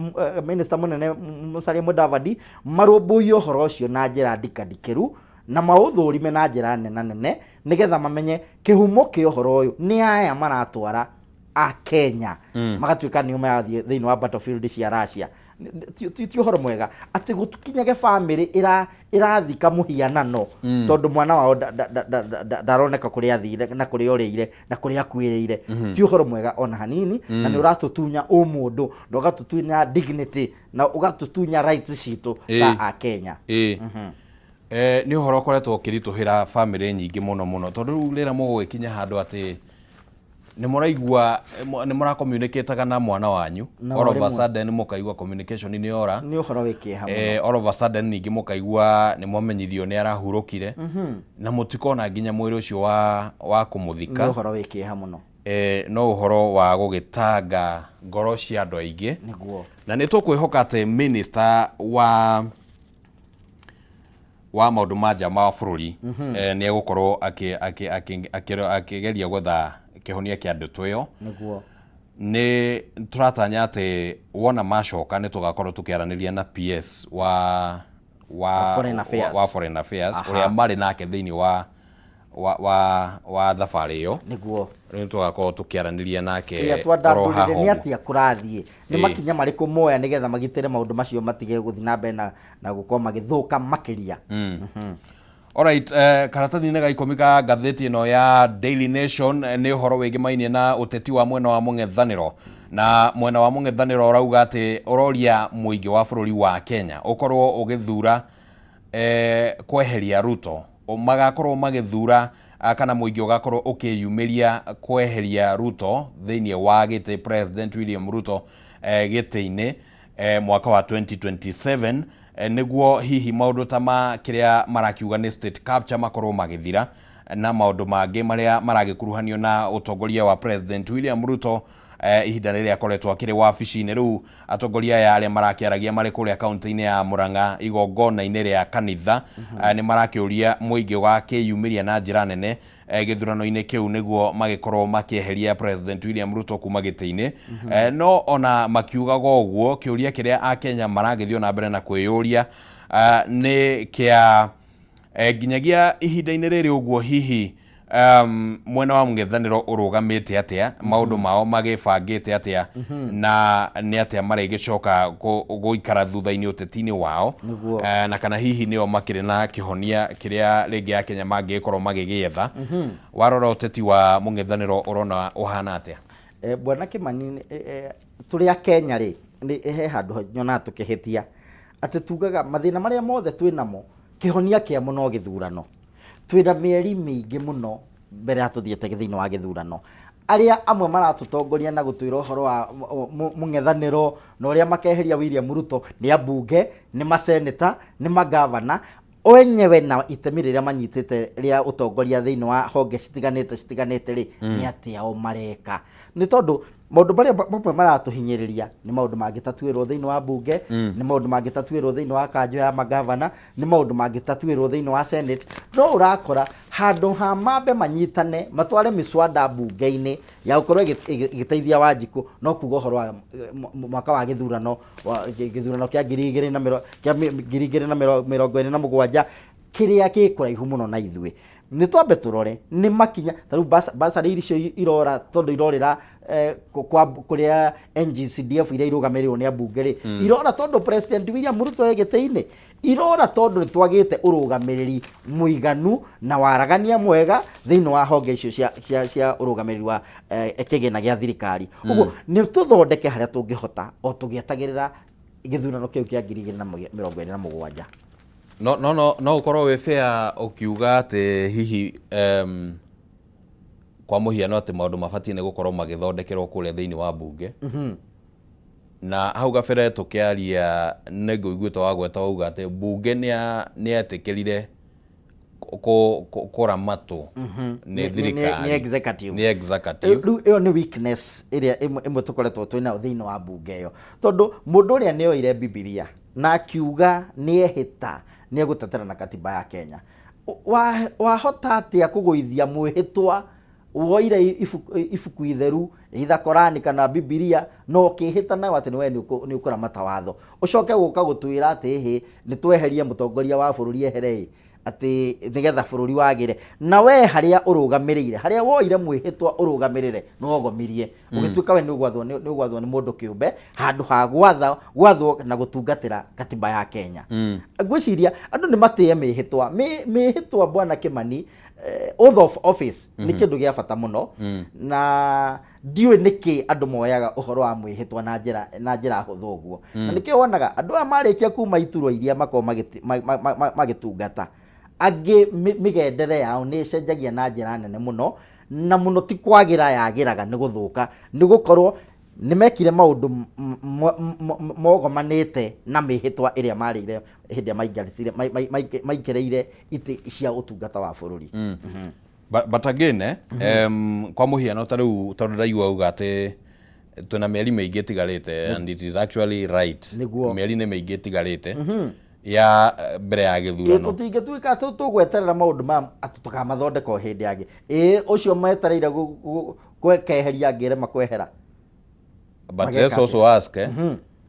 Minister mũnene Musalia Mudavadi, marũmbũiye ũhoro ũcio na njĩra ndikandikĩru na maũthũrime na njĩra nena nene, nĩgetha mamenye kĩhumo kĩa ũhoro ũyũ, nĩ aya maratwara. a Kenya magatuĩka nĩo marathiĩ thĩinĩ wa battlefield cia Russia. Ti ũhoro mwega atĩ gũkinyage bamĩrĩ ĩrathika mũhianano tondũ mwana wao ndaroneka kũrĩa athire na kũrĩa orĩire na kũrĩa akuĩrĩire. Ti ũhoro mwega ona hanini, na nĩ ũratũtunya ũmũndũ na ũgatũtunya dignity na ũgatũtunya rights citũ ta a Kenya. Ĩĩ. Nĩ ũhoro ũkoretwo ũkĩritũhĩra bamĩrĩ nyingĩ mũno mũno, tondũ rĩu rĩrĩa mũgũgĩkinya handũ atĩ nĩ mũraigua nĩ mũracommunicataga na mwana wanyu, Na all of a rĩmwe. sudden mũkaigua communication nĩ yora. Nĩ ũhoro wĩ kĩeha mũno. All of a sudden ningĩ mũkaigua nĩ mwamenyithio nĩ arahurũkire na mũtikona nginya mwĩrĩ ũcio wa Nĩ kũmũthika. ũhoro wĩ kĩeha mũno. No ũhoro wa gũgĩtanga ngoro cia andũ aingĩ. Nĩguo. Na nĩ tũkwĩhoka atĩ minister wa maũndũ ma nja ma bũrũri nĩ egũkorwo akĩgeria gwetha kĩhonia kĩa ndeto ĩyo. Nĩguo. Nĩ tũratanya atĩ wona macoka nĩ tũgakorwo tũkĩaranĩria na PS wa Wa Foreign Affairs. Wa Foreign Affairs, ũrĩa marĩ nake thĩinĩ wa thabarĩ ĩyo. Nĩguo. Rĩu tũgakorwo tũkĩaranĩria nake Ĩrĩa oro haha twandandũrire nĩ ũguo. atĩa kũrathiĩ, nĩ makinya marĩkũ moya nĩgetha magitĩre maũndũ macio matige gũthiĩ na mbere na gũkorwo magĩthũka makĩria. Alright, karatathi-inĩ ga 10 ka ngathĩti ĩno ya Daily Nation nĩ ũhoro wĩgĩmainie na ũteti wa mwena wa mũng'ethanĩro, na mwena wa mũng'ethanĩro ũrauga atĩ ũroria mũingĩ wa bũrũri wa Kenya ũkorwo ũgĩthura kweheria Ruto. Magakorwo magĩthura kana mũingĩ ũgakorwo ũkĩyumĩria kweheria Ruto thĩinĩ wa gĩtĩ, President William Ruto gĩtĩ-inĩ mwaka wa 2027, nĩguo hihi maũndũ ta ma kĩrĩa marakiuga nĩ state capture makorwo magĩthira na maũndũ mangĩ marĩa maragĩkuruhanio na ũtongoria wa President William Ruto ihinda rĩrĩa akoretwo akĩrĩ wabici-inĩ. Rĩu atongoria aya arĩa marakĩaragia marĩ kũrĩa kaunti-inĩ ya Murang'a igongona-inĩ rĩa kanitha nĩ marakĩũria mũingĩ ũgakĩyumĩria na njĩra nene gĩthurano-inĩ kĩu nĩguo magĩkorwo makĩeheria President William Ruto kuma gĩtĩ-inĩ. No ona makiugaga ũguo, kĩũria kĩrĩa akenya maragĩthiĩ na mbere na kwĩyũria nĩ kĩa nginyagia ihinda-inĩ rĩrĩ ũguo, hihi mwena wa mũng'ethanĩro ũrũgamĩte atĩa, maũndũ mao magĩbangĩte atĩa, na nĩ atĩa marĩgĩcoka gũikara thutha-inĩ ũteti-inĩ wao? Nĩguo. Na kana hihi nĩo makĩrĩ na kĩhonia kĩrĩa rĩngĩ akenya mangĩgĩkorwo magĩgĩetha. Warora ũteti wa mũng'ethanĩro ũrona ũhana atĩa? Bwana Kimani, tũrĩ a Kenya rĩ, nĩ he handũ nyonaga tũkĩhĩtia atĩ tugaga mathĩna marĩa mothe twĩ namo kĩhonia kĩamo no gĩthurano. Twĩna mĩeri mĩingĩ mũno mbere ya tũthiĩte thĩinĩ wa gĩthurano. Arĩa amwe maratũtongoria na gũtwĩra ũhoro wa mũng'ethanĩro na ũrĩa makeheria William Ruto nĩ ambunge, nĩ maseneta, nĩ magavana o enyewe, na itemi rĩrĩa manyitĩte rĩa ũtongoria thĩinĩ wa honge citiganĩte rĩ, nĩ atĩa o mareka? Nĩ tondũ maũndũ marĩa mamwe maratũhinyĩrĩria nĩ maũndũ mangĩtatuĩrwo thĩinĩ wa bunge, nĩ maũndũ mangĩtatuĩrwo thĩinĩ wa kanjũ ya magavana, nĩ maũndũ mangĩtatuĩrwo thĩinĩ wa senate. No ũrakora handũ ha mambe manyitane matware mĩswada bunge-inĩ ya gũkorwo ĩgĩteithia Wanjikũ, no kuga ũhoro wa mwaka wa gĩthurano wa gĩthurano kĩa ngiri igĩrĩ na kĩa 2027, kĩrĩa gĩ kũraihu mũno na ithuĩ. Nĩ twambe tũrore nĩ makinya ta rĩu basarĩ icio irora, tondũ irorĩra kwa kũrĩa NGCDF iria irũgamĩrĩrwo nĩ ambunge rĩ, irora tondũ President William Ruto e gĩtĩ-inĩ, irora tondũ nĩ twagĩte ũrũgamĩrĩri mũiganu na waragania mwega thĩinĩ wa honge icio cia ũrũgamĩrĩri wa kĩgĩna gĩa thirikari. Ũguo nĩ tũthondeke harĩa tũngĩhota o tũgĩetagĩrĩra gĩthurano kĩu kĩa 2027. No ũkorwo wĩ fair ũkiuga atĩ hihi kwa mũhiano atĩ maũndũ mabatiĩ nĩ gũkorwo magĩthondekerwo kũrĩa thĩinĩ wa mbunge, na hau gabere tũkĩaria nĩ ngũiguĩte wagweta wauga atĩ mbunge nĩ yetĩkĩrire kũramatwo nĩ thirikari. Nĩ executive. Nĩ executive. Rĩu ĩyo nĩ weakness ĩrĩa ĩmwe tũkoretwo twĩ nayo thĩinĩ wa mbunge ĩyo, tondũ mũndũ ũrĩa nĩ oire Bibilia na akiuga nĩ ehĩta nĩ egũtetera na katiba ya Kenya, wahota atĩa kũgũithia mwĩhĩtwa woire ibuku itheru, either Korani kana Bibilia, na ũkĩhĩta nayo atĩ we nĩ ũkũramata watho, ũcoke gũka gũtwĩra atĩ hĩ nĩ tweherie mũtongoria wa bũrũri ehere ĩ? Atĩ nĩgetha bũrũri wagĩre, na we harĩa ũrũgamĩrĩire, harĩa woire mwĩhĩtwa ũrũgamĩrĩre, nĩwogomirie, ũgĩtuĩka we nĩũgwathwo nĩ mũndũ kĩũmbe handũ ha gwathwo na gũtungatĩra katiba ya Kenya. Ngwĩciria andũ nĩ matĩe mĩhĩtwa. Mĩhĩtwa, Bwana Kĩmani, oath of office nĩ kĩndũ gĩa bata mũno, na ndiũĩ nĩkĩ andũ moyaga ũhoro wa mwĩhĩtwa na njĩra hũthũ ũguo. Na nĩkĩo wonaga andũ aya marĩkia kuma iturwa iria makoragwo magĩtungata, angĩ mĩgendere yao nĩ ĩcenjagia na njĩra nene mũno, na mũno ti kwagĩra yagĩraga, nĩ gũthũka, nĩ gũkorwo nĩ mekire maũndũ mogomanĩte na mĩhĩtwa ĩrĩa marĩire hĩndĩ ĩrĩa maingĩrĩire itĩ cia ũtungata wa bũrũri. But again, kwa mũhiano, ta rĩu tondũ ndaigua uga atĩ twĩna mĩeri mĩingĩ ĩtigarĩte, and it is actually right. Mĩeri nĩ mĩingĩ ĩtigarĩte ya mbere ya gĩthurano. Tũtingĩtuĩka tũgweterera maũndũ maya atĩ tũkamathondeka o hĩndĩ yangĩ. Ĩ ũcio metereire keheria angĩrema kwehera? But Mageka let's also ask,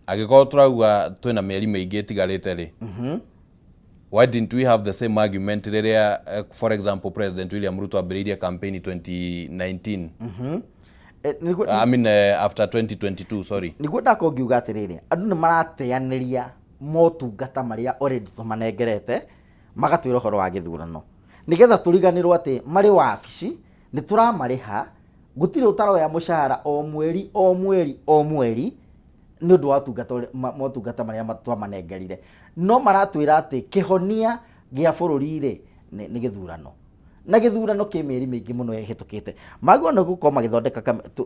angĩkorwo tũrauga twĩna mĩeri mĩingĩ ĩtigarĩte rĩ, why didn't we have the same argument rĩrĩa, for example, President William Ruto ambĩrĩirie campaign 2019? I mean, after 2022, sorry. Nĩguo ndakorwo ngiuga atĩrĩrĩ, andũ nĩ marateanĩria motungata marĩa already tũmanengerete, magatwĩra ũhoro wa gĩthurano nĩgetha tũriganĩrwo atĩ marĩ wabici nĩ tũramarĩha. Gũtirĩ ũtaroya mũcara o mweri, o mweri, o mweri nĩ ũndũ wa ũtungata motungata marĩa twamanengerire, no maratwĩra atĩ kĩhonia gĩa bũrũri rĩ nĩ gĩthurano, na gĩthurano kĩ mĩeri mĩingĩ mũno ĩhĩtũkĩte. Magĩrĩirwo nĩ gũkorwo magĩthondeka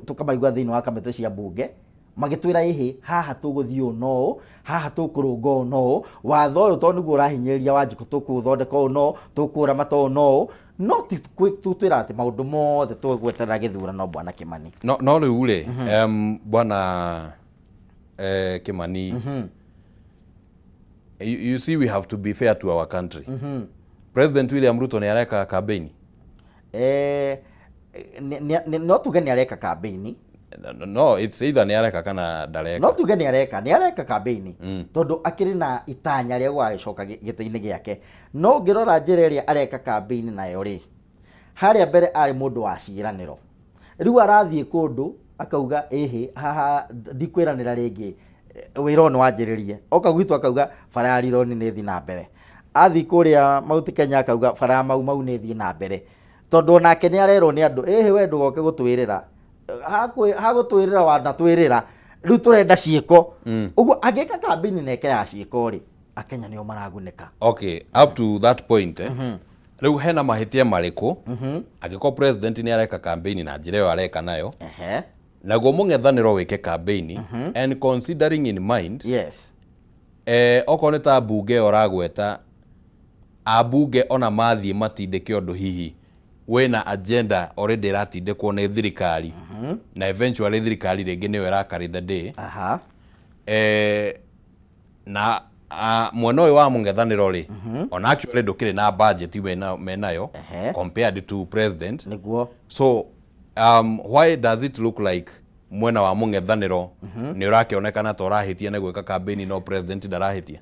tũkamaigua thĩinĩ wa kamĩtĩ cia mbunge magĩtwĩra, ĩhĩ, haha tũgũthiĩ ũũ no ũũ, haha tũkũrũnga ũũ no ũũ, watho ũyũ tondũ nĩguo ũrahinyĩrĩria Wanjikũ tũkũũthondeka ũũ no ũũ, tũkũũramata ũũ no ũũ, no ti tũtwĩra atĩ maũndũ mothe tũgweterera gĩthurano, Bwana Kĩmani. No rĩu rĩ, Bwana Kimani, you see, we have to be fair to our country. President William Ruto nĩ areka campaign? No tuge nĩ areka campaign. No, it's either nĩ areka kana ndareka. No tuge nĩ areka campaign, tondũ akĩrĩ na itanya rĩa gũgagĩcoka gĩtĩ-inĩ gĩake. No ũngĩrora njĩra ĩrĩa areka campaign nayo rĩ, harĩa mbere arĩ mũndũ wa ciĩranĩro, rĩu arathiĩ kũndũ akauga, ĩhĩ, haha ndikwĩranĩra rĩngĩ, wĩra ũyũ nĩ wanjĩrĩrie. Oka gwitũ akauga bara ya Rironi nĩ ĩthiĩ na mbere, athiĩ kũrĩa Mount Kenya akauga bara ya Mau Mau nĩ ĩthiĩ na mbere, tondũ onake nĩ arerwo nĩ andũ, ĩhĩ, we ndũgoke gũtwĩrĩra, hagũtwĩrĩra wanatwĩrĩra, rĩu tũrenda ciĩko. Ũguo angĩka kambĩini na eke ya ciĩko rĩ, Akenya nĩo maragunĩka. Okay, up to that point, rĩu hena mahĩtia marĩkũ angĩkorwo president nĩ areka campaign na njĩra ĩyo areka nayo, naguo mũng'ethanĩro wĩke campaign and considering in mind, okorwo nĩ ta mbunge ĩyo ũragweta, ambunge ona mathiĩ matindĩke ũndũ, hihi wĩna agenda already ĩratindĩkwo nĩ thirikari, na eventually thirikari rĩngĩ nĩyo ĩra carry the day, na mwena ũyũ wa mũng'ethanĩro rĩ, ona actually ndũkĩrĩ na budget menayo compared to president. So why does it look like mwena wa mũng'ethanĩro nĩ ũrakĩonekana ta ũrahĩtia nĩ gwĩka campaign, no president ndarahĩtia?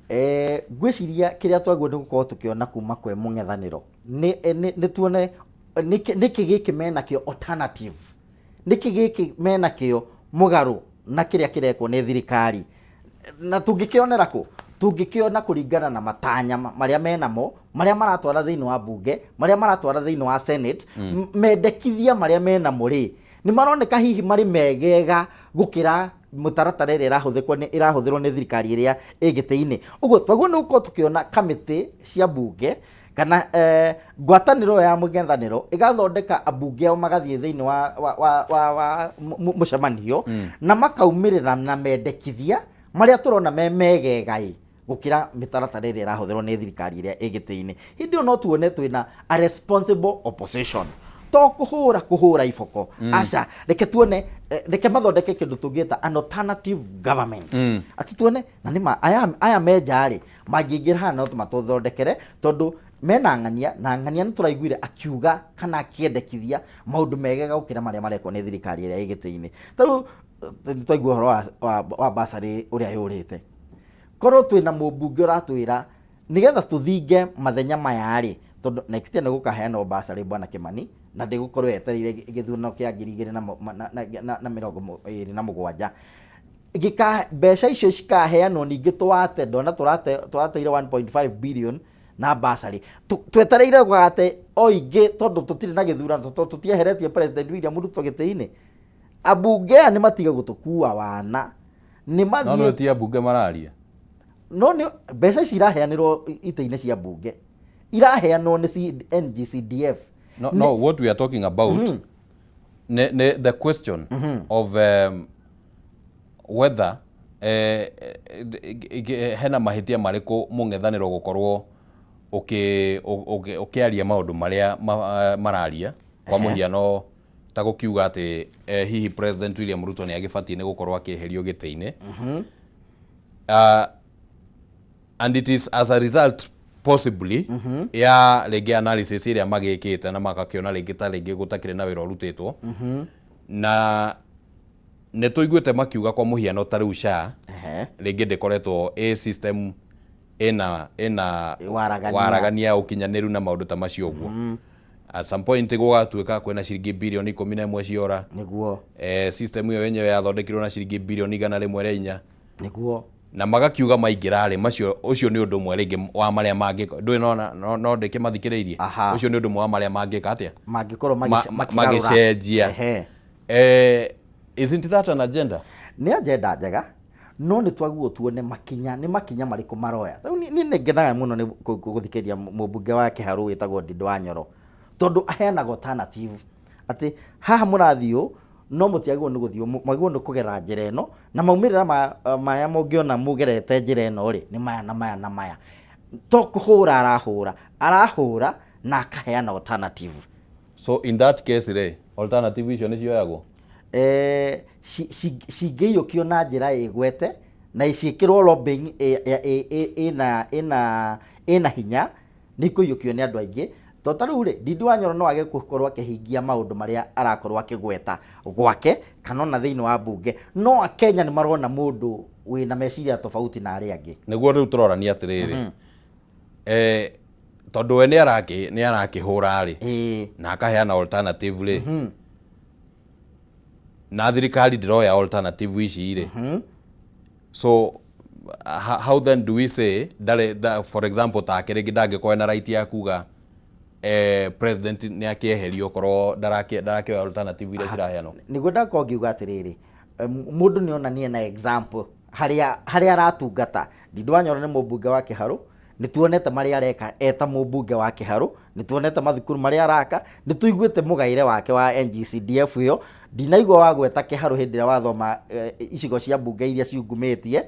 Ngwĩciria kĩrĩa twagĩrĩirwo nĩ gũkorwo tũkĩona kuma kwĩ mũng'ethanĩro nĩ tuone nĩkĩ gĩkĩ menakĩo alternative, nĩkĩ gĩkĩ menakĩo mũgarũ na kĩrĩa kĩrekwo nĩ thirikari. Na tũngĩkĩonera kũ? Tũngĩkĩona kũringana na matanya marĩa menamo, marĩa maratwara thĩinĩ wa bunge, marĩa maratwara thĩinĩ wa Senate. Mendekithia marĩa menamo rĩ, nĩ maroneka hihi marĩ megega gũkĩra mũtaratara ĩrĩa ĩrahũthĩkwo nĩ ĩrahũthĩrwo nĩ thirikari ĩrĩa ĩ gĩtĩ-inĩ. Ũguo twagĩrĩirwo nĩ gũkorwo tũkĩona kamĩtĩ cia bunge kana ngwatanĩro ya mũng'ethanĩro ĩgathondeka ambunge ao magathiĩ thĩinĩ wa mũcemanio na makaumĩrĩra na mendekithia marĩa tũrona me megega ĩ gũkĩra mĩtaratara ĩrĩa ĩrahũthĩrwo nĩ thirikari ĩrĩa ĩ gĩtĩ-inĩ. Hĩndĩ ĩyo no tuone twĩna a responsible opposition, to kũhũra iboko. Aca, reke tuone, reke mathondeke kĩndũ tũngĩta an alternative government, atĩ tuone na nĩma aya menja rĩ mangĩingĩra haha no matũthondekere, tondũ mena ng'ania na ng'ania nĩ tũraiguire akiuga kana akĩendekithia maũndũ megega gũkĩra marĩa marekwo nĩ thirikari ĩrĩa ĩ gĩtĩ-inĩ. Ta rĩu nĩ twaigua ũhoro wa bursary ũrĩa yũrĩte. Korwo twĩna mũmbunge ũratwĩra Nĩgetha tũthinge mathenya maya rĩ, tondũ next year nĩ gũkaheanwo bursary, Bwana Kĩmani, na ndĩgũkorwo yetereire gĩthurano kĩa ngiri igĩrĩ na mũ- ma- na- na- na- na 27. Gĩka mbeca icio cikaheanwo ningĩ twate ndona tũrate twateire 1.5 billion na bursary. Twetereire gũgate o ingĩ tondũ tũtirĩ na gĩthurano, tondũ tũtieheretie President William Ruto gĩtĩ-inĩ. Ambunge aya nĩ matige gũtũkua wana, nĩ No mathiĩ. nĩ ti ambunge mararia. No nĩ mbeca ici iraheanĩrwo itĩ-inĩ cia mbunge, iraheanwo nĩ NGCDF. No, what we are talking about ne the question of whether hena mahĩtia marĩkũ mũng'ethanĩro gũkorwo ũkĩaria maũndũ marĩa mararia, kwa mũhiano ta gũkiuga atĩ hihi President William Ruto nĩ agĩbatiĩ nĩ gũkorwo akĩeherio gĩtĩ-inĩ, and it is as a result possibly ya rĩngĩ analysis ĩrĩa magĩkĩte na magakĩona rĩngĩ ta rĩngĩ gũtakĩrĩ na wĩra ũrutĩtwo, na nĩ tũiguĩte makiuga, kwa mũhiano ta rĩu SHA rĩngĩ ndĩkoretwo ĩ system ĩna Waragania. Waragania, ũkinyanĩru na maũndũ ta macio ũguo. At some point gũgatuĩka kwĩna ciringi birioni 11 ciora. System ĩyo yenyewe yathondekirwo na ciringi birioni 104. Na magakiuga maingĩra rĩ macio, ũcio nĩ ũndũ ũmwe rĩngĩ wa marĩa mangĩka. Ndũĩ no ndĩkĩmathikĩrĩirie. Ũcio nĩ ũndũ ũmwe wa marĩa mangĩka atĩa? Mangĩkorwo makĩgarũra. Magĩcenjia. Isn't that an agenda? Nĩ agenda njega, no nĩ twaguo tuone makinya nĩ makinya marĩkũ maroya. Rĩu niĩ nĩ ngenaga mũno nĩ gũthikĩrĩria mũmbunge wa Kĩharũ wĩtagwo Ndindu wa Nyoro, tondũ aheanaga alternative atĩ haha mũrathiĩ ũũ, no mũtiagĩrĩirwo nĩ gũthiĩ ũũ, mwagĩrĩirwo nĩ kũgera njĩra ĩno, na maumĩrĩra ma marĩa mũngĩona mũgerete njĩra ĩno rĩ nĩ maya na maya na maya. To kũhũra arahũra, arahũra na akaheana alternative. So in that case rĩ, alternative icio nĩ cioyagwo? Cingĩiyũkio na njĩra ĩgwete na ciĩkĩrwo lobbying ĩna hinya, nĩ ikũiyũkio nĩ andũ aingĩ, tondũ ta rĩu rĩ, Ndindi wa Nyoro no age gũkorwo akĩhingia maũndũ marĩa arakorwo akĩgweta gwake kana ona thĩinĩ wa mbunge, no Akenya nĩ marona mũndũ wĩna meciria tofauti na arĩa angĩ. Nĩguo rĩu tũrorania atĩrĩrĩ, tondũ we nĩ arakĩhũra rĩ na akaheana alternative rĩ, na thirikari ndĩroya alternative ici rĩ, so how then do we say ndarĩ for example take rĩngĩ ndangĩkorwo na right ya kuga president nĩ akĩeherio okorwo ndarakĩoya alternative iria ciraheanwo? Nĩguo ndakorwo ngiuga atĩrĩrĩ, mũndũ nĩ onanie na example harĩa aratungata. Ndindu wa Nyoro nĩ mũmbunge wa Kĩharũ, nĩ tuonete marĩa areka eta mũmbunge wa Kĩharũ, nĩ tuonete mathukuru marĩa araka, nĩ tũiguĩte mũgaĩre wake wa NGCDF ĩyo. Ndinaigua wagweta Kĩharũ hĩndĩ ĩrĩa wathoma icigo cia mbunge iria ciungumĩtie.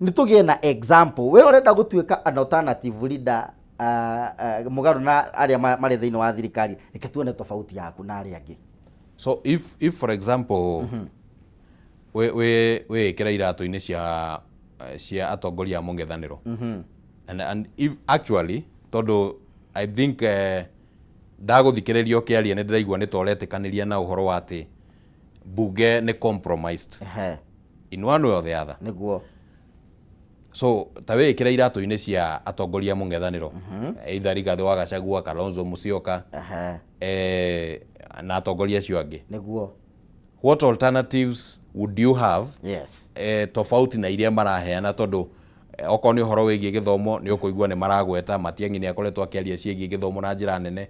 Nĩ tũgĩe na example. We ũrenda gũtuĩka an alternative leader, mũgarũ na arĩa marĩ thĩinĩ wa thirikari, reke tuone tofauti yaku na arĩa angĩ. So if for example wĩ wĩkĩra iratũ-inĩ cia atongoria a mũng'ethanĩro, and if actually, tondũ I think ndagũthikĩrĩria ũkĩaria nĩ ndĩraigua nĩ ta ũretĩkanĩria na ũhoro wa atĩ bunge nĩ compromised in one way or the other. Nĩguo. So ta wĩkĩra iratũ-inĩ cia atongoria a mũng'ethanĩro, either Rigathĩ wa Gachagua, Kalonzo Musyoka, na atongoria acio angĩ, what alternatives would you have tofauti na iria maraheana? Tondũ okorwo nĩ ũhoro wĩgiĩ gĩthomo, nĩ ũkũigua nĩ maragweta Matiang'i nĩ akoretwo akĩaria ciĩgiĩ gĩthomo na njĩra nene.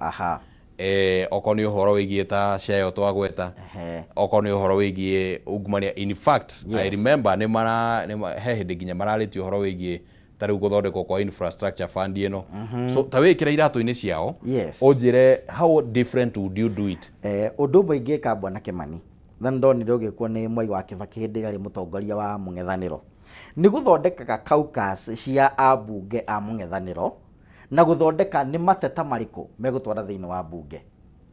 Okorwo nĩ ũhoro wĩgiĩ ta share twagweta, okorwo nĩ ũhoro wĩgiĩ ungumania, in fact I remember nĩ mara nĩ he hĩndĩ nginya mararĩtie ũhoro wĩgiĩ ta rĩu gũthondekwo kwa infrastructure fund ĩno. So ta wĩkĩra iratũ-inĩ ciao, ũnjĩre how different would you do it? Ũndũ ũmwe ingĩka, Bwana Kĩmani, na nĩ ndonire ũgĩkwo nĩ Mwai wa Kĩbakĩ hĩndĩ ĩrĩa arĩ mũtongoria wa mũng'ethanĩro, nĩ gũthondekaga caucus cia ambunge a mũng'ethanĩro na gũthondeka nĩ mateta marĩkũ megũtwara thĩinĩ wa mbunge,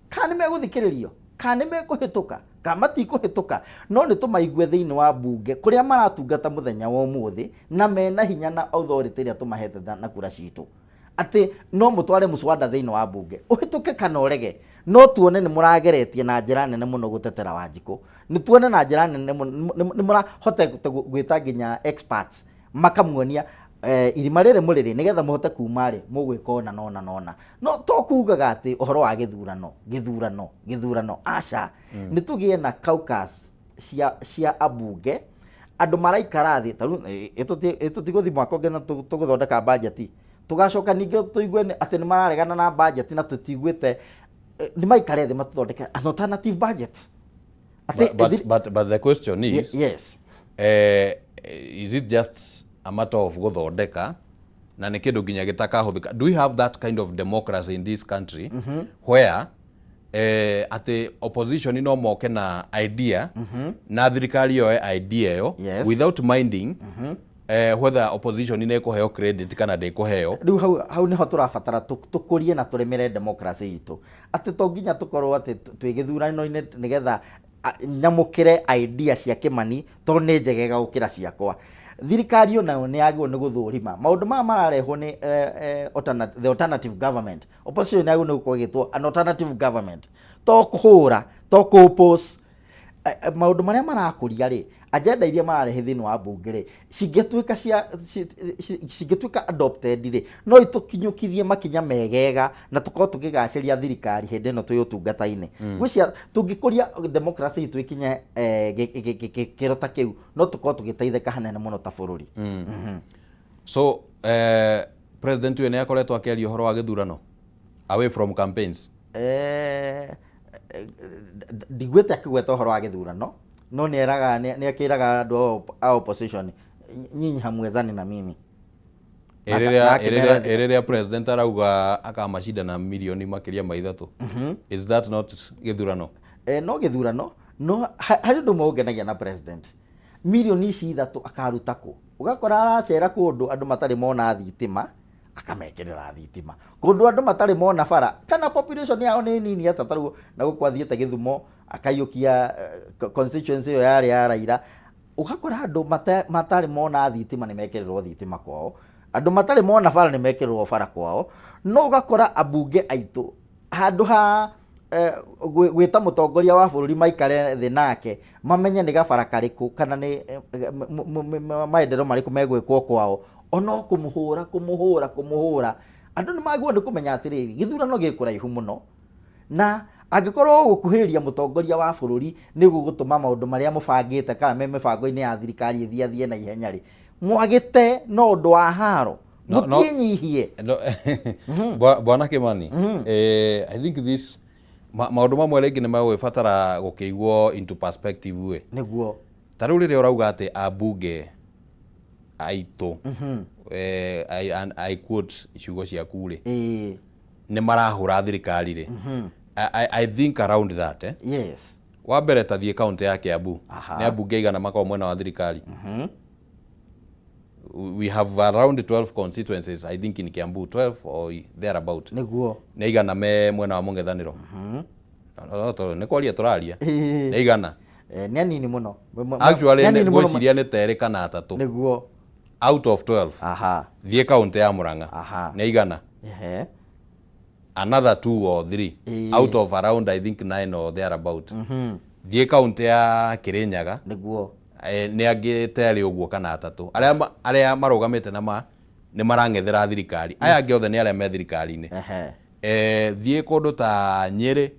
kana nĩ megũthikĩrĩrio, kana nĩ mekũhĩtũka, kana matikũhĩtũka, no nĩ tũmaigue thĩinĩ wa mbunge kũrĩa maratungata mũthenya wa ũmũthĩ na mena hinya na authority ĩrĩa tũmahete na kura citũ, atĩ no mũtware mũswada thĩinĩ wa mbunge ũhĩtũke kana ũrege, no tuone nĩ mũrageretie na njĩra nene mũno gũtetera Wanjikũ, nĩ tuone na njĩra nene mũno nĩ mũrahotete gwĩta nginya experts makamuonia. Irima rĩrĩ mũrĩrĩ nĩgetha mũhote kuma rĩ, mũgwĩka ũna na ũna na ũna. No to kugaga atĩ ũhoro wa gĩthurano, gĩthurano, gĩthurano, aca. Nĩ tũgĩe na caucus cia ambunge, andũ maraikara thĩ, ta rĩu ĩ tũtigũthiĩ mwaka ũngĩ na tũgũthondeka budget, tũgacoka ningĩ tũigue atĩ nĩ mararegana na budget na tũtiguĩte, nĩ maikare thĩ matũthondeke an alternative budget. Atĩ But the question is, is it just a matter of gũthondeka na nĩ kĩndũ nginya gĩtakahũthĩka? Do we have that kind of democracy in this country where atĩ opposition no moke na idea na thirikari yoe idea ĩyo without minding whether opposition nĩ ĩkũheo credit kana ndĩkũheo? Rĩu hau nĩho tũrabatara tũkũrie na tũrĩmĩre democracy itũ, atĩ to nginya tũkorwo atĩ twĩ gĩthurano-inĩ nĩgetha nyamũkĩre idea cia Kĩmani tondũ nĩ njegega gũkĩra ciakwa. Thirikari onayo nĩ yagĩrĩirwo nĩ gũthũrima maũndũ maya mararehwo nĩ the alternative government. Opposition nĩ yagĩrĩirwo nĩ gũkorwo ĩgĩtwo an alternative government, to kũhũra, to kũ oppose. Maũndũ marĩa marakũria rĩ, agenda iria mararehe thĩinĩ wa mbunge rĩ, cingĩtuĩka cia cingĩtuĩka adopted rĩ, no itũkinyũkithie makinya megega na tũkorwo tũkĩgacĩria thirikari hĩndĩ ĩno twĩ ũtungata-inĩ. Ngwĩciria tũngĩkũria democracy itũ ĩkinye gĩkĩro ta kĩu, no tũkorwo tũgĩteithĩka hanene mũno ta bũrũri. So president ũyũ nĩ akoretwo akĩaria ũhoro wa gĩthurano away from campaigns? Ndiguĩte akĩgweta ũhoro wa gĩthurano, no nĩ eraga, nĩ akĩraga andũ a opposition, "Nyinyi hamwezani na mimi." Ĩrĩrĩa president arauga akamacinda na mirioni makĩria ma 3, is that not gĩthurano? No gĩthurano, no harĩ ũndũ ũmwe ũngenagia na president. Mirioni ici 3 akaruta kũ? Ũgakora aracera kũndũ andũ matarĩ mona thitima, akamekĩrĩra thitima, kũndũ andũ matarĩ mona bara, kana population yao nĩ nini atĩa. Tarĩu na gũkũ athiĩte Gĩthumo, akaiyũkia constituency ĩyo yarĩ ya Raila, ũgakora andũ matarĩ mona thitima nĩ mekĩrĩrwo thitima kwao, andũ matarĩ mona bara nĩ mekĩrĩrwo bara kwao. No ũgakora ambunge aitũ, handũ ha gwĩta mũtongoria wa bũrũri maikare thĩ nake mamenye nĩ gabara karĩkũ kana nĩ maendeleo marĩkũ megwĩkwo kwao, ono kũmũhũra, kũmũhũra, kũmũhũra. Andũ nĩ magĩrĩirwo nĩ kũmenya atĩrĩrĩ, gĩthurano gĩ kũraihu mũno, na angĩkorwo ũgũkuhĩrĩria mũtongoria wa bũrũri nĩ gũgũtũma maũndũ marĩa mũbangĩte kana me mĩbango-inĩ ya thirikari ĩthiathiĩ na ihenya rĩ, mwagĩte no ũndũ wa haro. No. Mũtiĩnyihie. No, Bwana Kimani, I think this maũndũ mamwe rĩngĩ nĩ megũgĩbatara gũkĩigwo into perspective ĩ. Ta rĩu rĩrĩa ũrauga atĩ ambunge aitũ, and I quote ciugo ciaku rĩ, nĩ marahũra thirikari rĩ, I think around that. Wa mbere, ta thiĩ kaunti ya Kiambu. Nĩ ambunge aigana makoragwo mwena wa thirikari? We have around 12 constituencies, I think, in Kiambu, 12 or thereabout. Nĩ aigana me mwena wa mũng'ethanĩro? No, tondũ nĩ kwaria tũraria. Nĩ aigana? Nĩ anini mũno. Actually, Nĩ anini mũno. Ngwĩciria nĩ ta 2 kana 3 out of 12. Thiĩ kaunti ya Murang'a. Nĩ aigana? Another two or three out of around, I think, nine or thereabout. Thiĩ kaunti ya Kirinyaga. Nĩ angĩ 2 ũguo kana 3 arĩa marũgamĩte na ma nĩ marang'ethera thirikari. Aya angĩ othe nĩ arĩa me thirikari-inĩ. Thiĩ kũndũ ta Nyĩrĩ,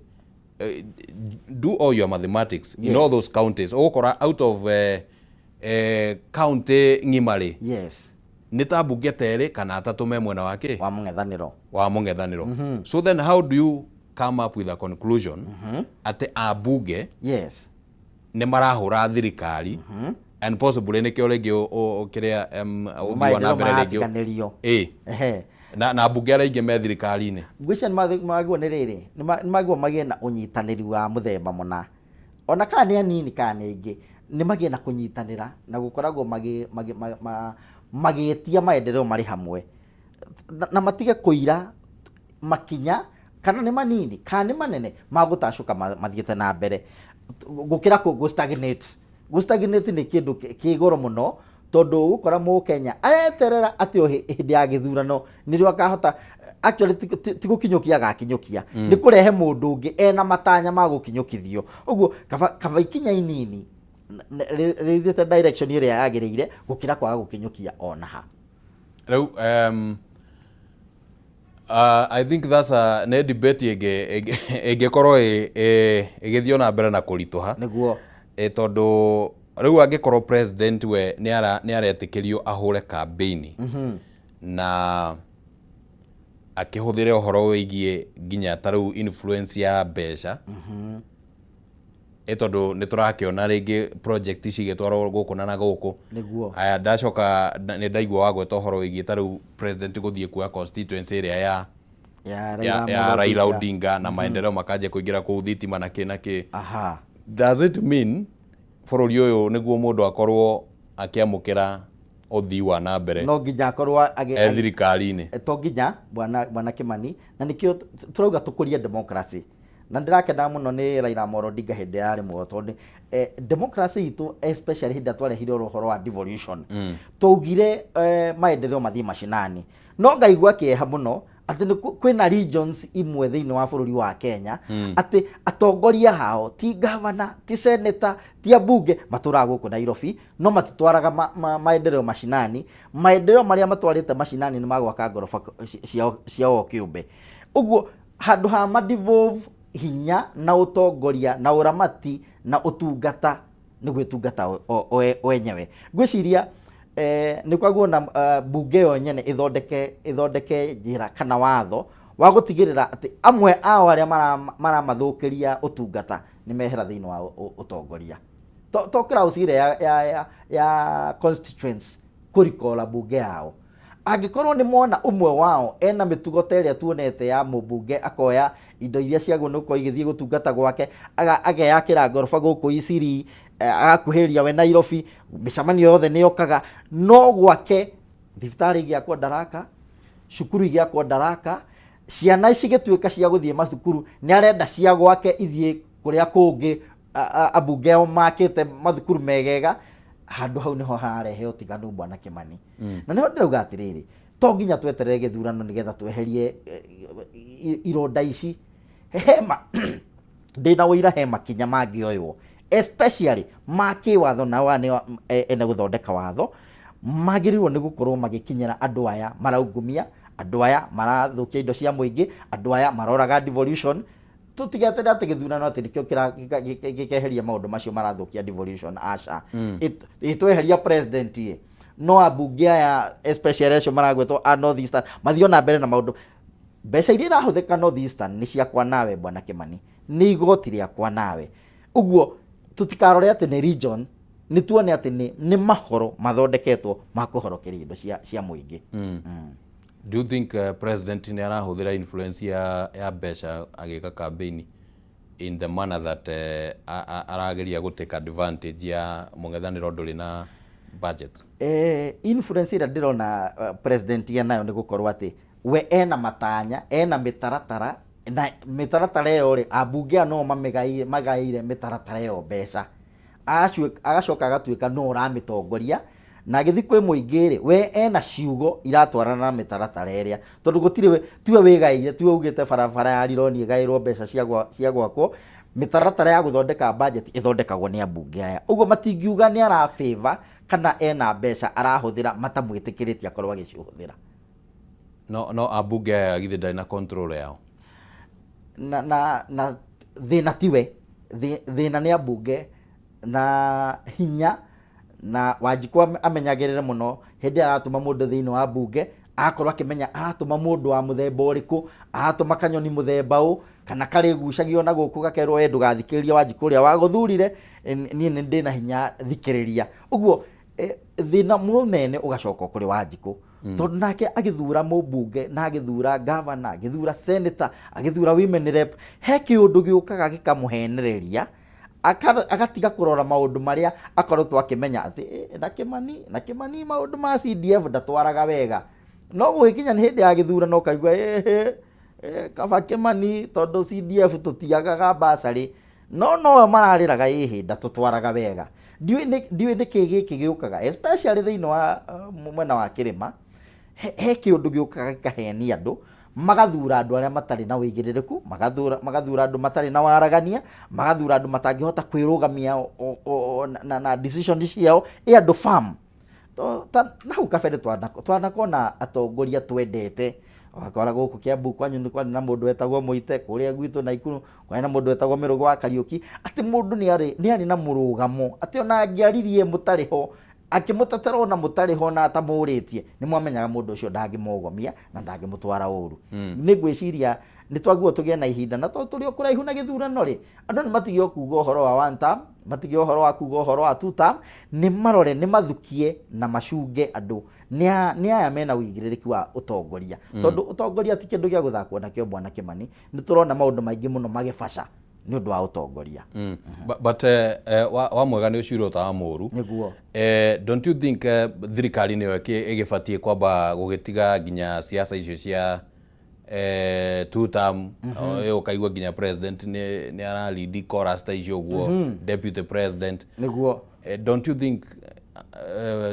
do all your mathematics in all those counties, ũgũkora out of county ng'ima rĩ, nĩ ta mbunge ta 2 kana 3 me mwena wa kĩ? Wa mũng'ethanĩro. Wa mũng'ethanĩro. So then how do you come up with a conclusion atĩ ambunge nĩ marahũra thirikari, and possibly nĩkĩo rĩngĩ kĩrĩa ũthii wa na Maendeleo mbere rĩngĩ maratiganĩrio. Na ambunge arĩa aingĩ me thirikari-inĩ. Ngwĩciria nĩ magĩrĩirwo nĩ rĩrĩ, nĩ magĩrĩirwo magĩe na ũnyitanĩri wa mũthemba mũna, ona kana nĩ anini kana nĩ aingĩ, nĩ magĩe na kũnyitanĩra na gũkoragwo magĩtia maendeleo marĩ hamwe, na matige kũira makinya, kana nĩ manini kana nĩ manene, magũtacũka mathiĩte na mbere gũkĩra gũ stagnate. Gũ stagnate nĩ kĩndũ kĩ goro mũno, tondũ ũgũkora mũkenya areterera atĩ o hĩndĩ ya gĩthurano nĩrĩo akahota actually ti gũkinyũkia agakinyũkia, nĩ kũrehe mũndũ ũngĩ ena matanya ma gũkinyũkithio. Ũguo kaba ikinya inini rĩthiĩte direction ĩrĩa yagĩrĩire gũkĩra kwaga gũkinyũkia ona ha. Rĩu I think that's a nĩ debate ĩngĩkorwo ĩgĩthiĩ na mbere na kũritũha. Nĩguo. Tondũ rĩu angĩkorwo president we nĩ aretĩkĩrio ahũre campaign na akĩhũthĩre ũhoro wĩgiĩ nginya ta rĩu influence ya mbeca, ĩ tondũ nĩ tũrakĩona rĩngĩ project ici igĩtwarwo gũkũ na gũkũ. Aya, ndacoka nĩ ndaigua wagweta ũhoro wĩgiĩ ta rĩu president gũthiĩ kuoya constituency ĩrĩa ya ya ya, Raila ya Amolo Raila Odinga. Odinga na maendeleo makanjia kũingĩra kũu, thitima na kĩ na kĩ. Does it mean bũrũri ũyũ nĩguo mũndũ akorwo akĩamũkĩra ũthii wa na mbere no nginya akorwo e thirikari-inĩ? To nginya, bwana Kimani, na nikio turauga tukurie democracy, na ndirakena muno ni Raila Amolo Odinga hĩndĩ yarĩ muoyo, tondũ democracy itũ, especially hĩndĩ ĩrĩa twarehire ũhoro wa devolution, twaugire maendeleo mathiĩ mashinani, no ngaigua kĩeha mũno atĩ nĩ kwĩna regions imwe thĩinĩ wa bũrũri wa Kenya atĩ atongoria hao, ti gavana, ti senator, ti ambunge, matũraga gũkũ Nairobi, no matitwaraga maendeleo mashinani. Maendeleo marĩa matwarĩte mashinani nĩ magwaka ngoroba ciao kĩũmbe. Ũguo handũ ha madevolve hinya na ũtongoria na ũramati na ũtungata, nĩ gwĩtungata o enyewe. Ngwĩciria nĩ kwagwo na bunge yo nyene ĩthondeke njĩra kana watho wa gũtigĩrĩra atĩ amwe ao arĩa maramathũkĩria ũtungata nĩ mehera thĩinĩ wa ũtongoria. To clause ĩrĩa ya constituents kũrikola bunge yao angĩkorwo nĩ mona ũmwe wao ena mĩtugo ta ĩrĩa tuonete ya mũmbunge akoya indo iria ciagwo nĩ gũkorwo igĩthiĩ gũtungata gwake, ageyakĩra ngoroba gũkũ Isiri, agakuhĩrĩria we Nairobi, mĩcemanio yothe nĩ yokaga, no gwake thibitarĩ igĩakwo ndaraka, cukuru igĩakwo ndaraka, ciana cigĩtuĩka cia gũthiĩ mathukuru nĩ arenda cia gwake ithiĩ kũrĩa kũngĩ ambunge ao makĩte mathukuru megega. Handũ hau nĩho hararehe ũtiganu, bwana Kimani, na nĩho ndĩrauga atĩrĩrĩ, to nginya tweterere gĩthurano nĩgetha tweherie ironda ici. Hema ndĩna ũira he makinya mangĩoywo, especially ma kĩwatho, na aya nĩo ene gũthondeka watho magĩrĩirwo nĩ gũkorwo magĩkinyĩra andũ aya maraungumia, andũ aya marathũkia indo cia mũingĩ, andũ aya maroraga devolution. Tũtigeterere atĩ gĩthurano atĩ nĩkĩo gĩkeheria maũndũ macio marathũkia devolution, aca. Ĩtweheria president ĩ no ambunge aya, especially acio maragwetwo a North Eastern, mathiĩ na mbere na maũndũ. Mbeca iria irahũthĩka North Eastern nĩ ciakwa nawe, bwana Kimani, nĩ igoti rĩakwa nawe. Ũguo tũtikarore atĩ nĩ region, nĩ tuone atĩ nĩ mahoro mathondeketwo ma kũhorokeria indo cia mũingĩ. Do you think president nĩ arahũthĩra influence ya mbeca agĩka campaign in the manner that arageria gũ take advantage ya mũng'ethanĩro ndũrĩ na budget? Influence ĩrĩa ndĩrona president enayo nĩ gũkorwo atĩ we ena matanya, ena mĩtaratara, na mĩtaratara ĩyo rĩ, ambunge aya no mamĩgaire, magaĩire mĩtaratara ĩyo mbeca. Agacoka agatuĩka no ũramĩtongoria, na agĩthiĩ kwĩ mũingĩ rĩ, we ena ciugo iratwarana na mĩtaratara ĩrĩa, tondũ gũtirĩ tiwe wĩgaĩire, tiwe ugĩte barabara ya Rironi ĩgaĩrwo mbeca cia gwakwo. Mĩtaratara ya gũthondeka budget ĩthondekagwo nĩ ambunge aya. Ũguo matingiuga nĩ ara favor kana ena mbeca arahũthĩra matamwĩtĩkĩrĩtie akorwo agĩcihũthĩra. No ambunge aya githĩ ndarĩ na control yao? Na thĩna tiwe, thĩna nĩ ambunge na hinya na Wanjikũ amenyagĩrĩre mũno hĩndĩ ĩrĩa aratũma mũndũ thĩinĩ wa mbunge, agakorwo akĩmenya aratũma mũndũ wa mũthemba ũrĩkũ, aratũma kanyoni mũthemba ũ, kana karĩgucagio na gũkũ gakerwo, "We ndũgathikĩrĩrie Wanjikũ ũrĩa wagũthurire, niĩ nĩ ndĩna hinya, thikĩrĩria." Ũguo thĩna mũnene ũgacoka kũrĩ Wanjikũ, tondũ nake agĩthura mũmbunge na agĩthura gavana, agĩthura senator, agĩthura women rep, he kĩũndũ gĩũkaga gĩkamũhenereria agatiga kũrora maũndũ marĩa akoretwo akĩmenya atĩ na Kimani maũndũ ma CDF ndatwaraga wega, no gũgĩkinya nĩ hĩndĩ ya gĩthurano ũkaigua, "Ĩhĩ, kaba Kimani, tondũ CDF tũtiagaga basarĩ," no nowe mararĩraga, "Ĩhĩ, ndatũtwaraga wega." Ndiũĩ nĩkĩ gĩkĩ gĩũkaga, especially thĩinĩ wa mwena wa kĩrĩma. He kĩũndũ gĩũkaga gĩkahenia andũ, magathura andũ arĩa matarĩ na ũigĩrĩrĩku, magathura andũ matarĩ na waragania, magathura andũ matangĩhota kwĩrũgamia na decision ciao, ĩ andũ farm. Na hau kabere twanakorwo na atongoria twendete. Ũgakora gũkũ Kiambu kwanyu nĩ kwarĩ na mũndũ wetagwo Mũite, kũrĩa gwitũ Naikuru kwarĩ na mũndũ wetagwo Mĩrũgũ wa Kariũki, atĩ mũndũ nĩ arĩ na mũrũgamo, atĩ ona angĩaririe mũtarĩ ho, akĩmũtetera ona mũtarĩ ho na atamũrĩtie, nĩ mwamenyaga mũndũ ũcio ndangĩmũgomia na ndangĩmũtwara ũru. Nĩ ngwĩciria nĩ twagĩrĩirwo tũgĩe na ihinda, na tondũ tũrĩ o kũraihu na gĩthurano rĩ, andũ nĩ matige o kuga ũhoro wa one term, matige ũhoro wa kuga ũhoro wa two term, nĩ marore, nĩ mathukie na macunge andũ nĩ aya mena ũigĩrĩrĩki wa ũtongoria, tondũ ũtongoria ti kĩndũ gĩa gũthakwo nakĩo. Bwana Kĩmani, nĩ tũrona maũndũ maingĩ mũno magĩbaca nĩ ũndũ wa ũtongoria. But wa mwega nĩ ũcirwo ta wa mũru. Nĩguo. Don't you think thirikari nĩyo ĩgĩbatiĩ kwamba gũgĩtiga nginya siasa icio cia two term? Ũkaigua nginya president nĩ aralead chorus ta icio ũguo, deputy president. Nĩguo. Don't you think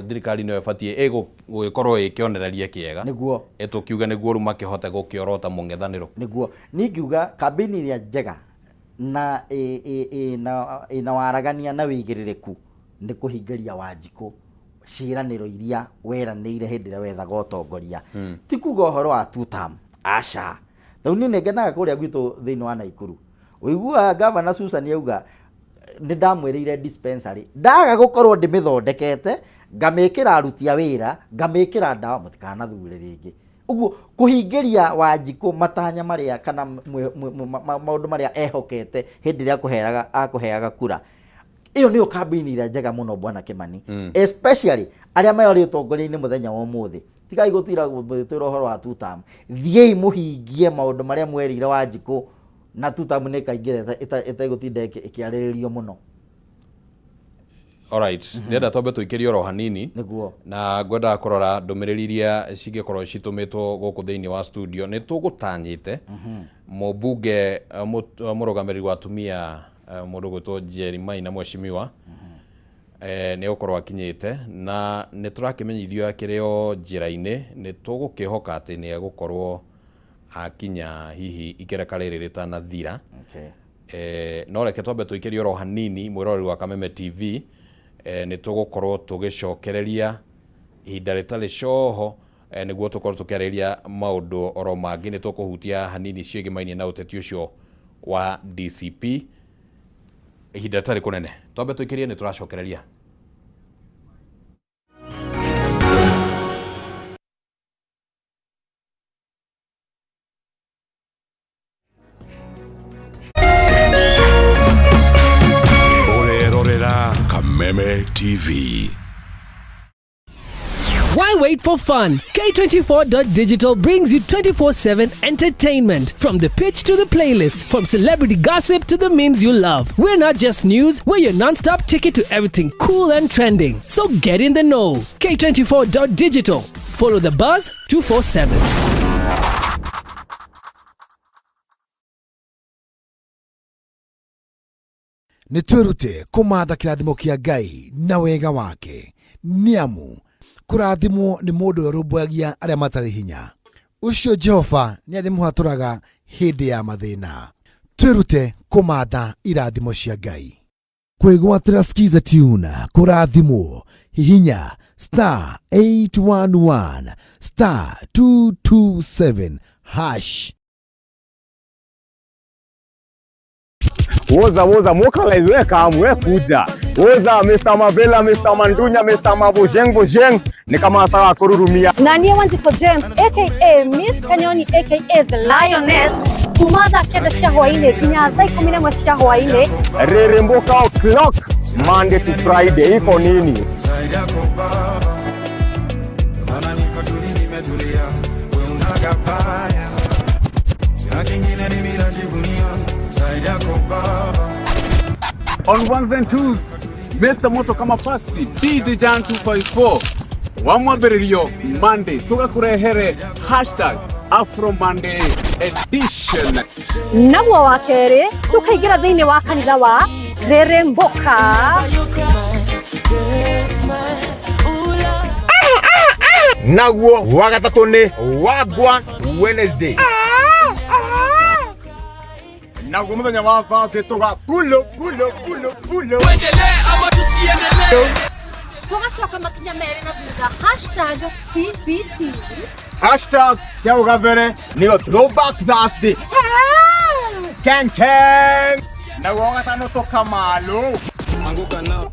thirikari nĩyo ĩbatiĩ gũgĩkorwo ĩkĩonereria kĩega? Nĩguo. Tũkiuge nĩguo rĩu makĩhote gũkĩorota mũng'ethanĩro. Nĩguo, niĩ ngiuga kambĩini ĩrĩa njega na ĩna waragania na wĩigĩrĩrĩku nĩ kũhingĩria Wanjikũ ciĩranĩro iria weranĩire hĩndĩ ĩrĩa wethaga ũtongoria, ti kuga ũhoro wa two term, aca. Rĩu niĩ nĩngenaga kũrĩa gwitũ thĩinĩ wa Naikuru, ũiguaga Gavana Susan auga, "Nĩ ndamwĩrĩire dispensary, ndaga gũkorwo ndĩmĩthondekete, ngamĩkĩra aruti a wĩra, ngamĩkĩra ndawa, mũtikanathure rĩngĩ." Ũguo kũhingĩria Wanjikũ matanya marĩa kana maũndũ marĩa ehokete hĩndĩ ĩrĩa akũheaga kura, ĩyo nĩyo kambĩini ĩrĩa njega mũno, Bwana Kĩmani. Especially arĩa marĩ ũtongoria-inĩ mũthenya wa ũmũthĩ, tigai gũtira mũgĩtwĩra ũhoro wa two term, thiĩi mũhingie maũndũ marĩa mwerĩire Wanjikũ, na two term nĩ ĩkaingĩra ĩtegũtinda ĩkĩarĩrĩrio mũno. Alright, ndĩrenda twambe tũikĩrie oro hanini. Nĩguo. Na ngwendaga kũrora ndũmĩrĩri iria cingĩkorwo citũmĩtwo gũkũ thĩinĩ wa studio. Nĩ tũgũtanyĩte mũmbunge, mũrũgamĩrĩri wa atumia, mũndũ ũgwĩtwo Jerry Maina, mheshimiwa, nĩ egũkorwo akinyĩte, na nĩ tũrakĩmenyithio akĩrĩ o njĩra-inĩ. Nĩ tũgũkĩhoka atĩ nĩ egũkorwo akinya hihi ikereka rĩrĩ rĩtanathira. No reke twambe tũikĩrie oro hanini, mwĩroreri wa Kameme TV. Nĩ tũgũkorwo tũgĩcokereria ihinda rĩtarĩ coho, nĩguo tũkorwo tũkĩarĩrĩria maũndũ oro mangĩ. Nĩ tũkũhutia hanini ciĩgĩmainie na ũteti ũcio wa DCP ihinda rĩtarĩ kũnene. Twambe tũikĩrie, nĩ tũracokereria. Ũrerorera Kameme TV. Why wait for fun? K24.digital brings you 24/7 entertainment. From the pitch to the playlist, from celebrity gossip to the memes you love. We're not just news, we're your non stop ticket to everything cool and trending. So get in the know. K24.digital. Follow the buzz 247. Nĩ twĩrute kũmatha kĩrathimo kĩa Ngai na wega wake, nĩ amu kũrathimwo nĩ mũndũ ũrĩa ũrũmbũyagia arĩa matarĩ hinya. Ũcio Jehova nĩ arĩmũhatũraga hĩndĩ ya mathĩna. Twĩrute kũmatha irathimo cia Ngai. Kwĩgwatĩra Skiza tune kũrathimwo, hihinya *811*227#. Woza woza mokalize, we kam, we kuja. Woza Mr. Mavela, Mr. Mandunya, Mr. Mabojeng Bojeng, ni kama sawa kururumia. Na niĩ Wanjikũ James aka Miss Kanyoni aka The Lioness, kuma thaa 9 cia hwaĩ-inĩ nginya thaa 11 cia hwaĩ-inĩ. Reremboka o'clock, Monday to Friday, iko nini? Zaidi yako Baba, maana niko tuli, nimetulia, we unagabaya, sina kingine mimi najivunia zaidi yako Baba. On ones and twos, Mr. Moto kama pasi, DJ Jan 254 wa mwambĩrĩrio Monday tũgakũrehere #AfroMonday edition. Naguo wa kerĩ tũkaingĩra thĩinĩ wa kanitha wa Reremboka. Naguo wa gatatũ nĩ Wagwan Wednesday. Naguo mũthenya wa Thursday tũga pulo pulo pulo pulo. Tũgacoka makinya merĩ na thutha. #TBT. Hashtag cia ũgabere nĩyo Throwback Thursday. Gang gang. Naguo gatano tũkamalũ. Anguka nao.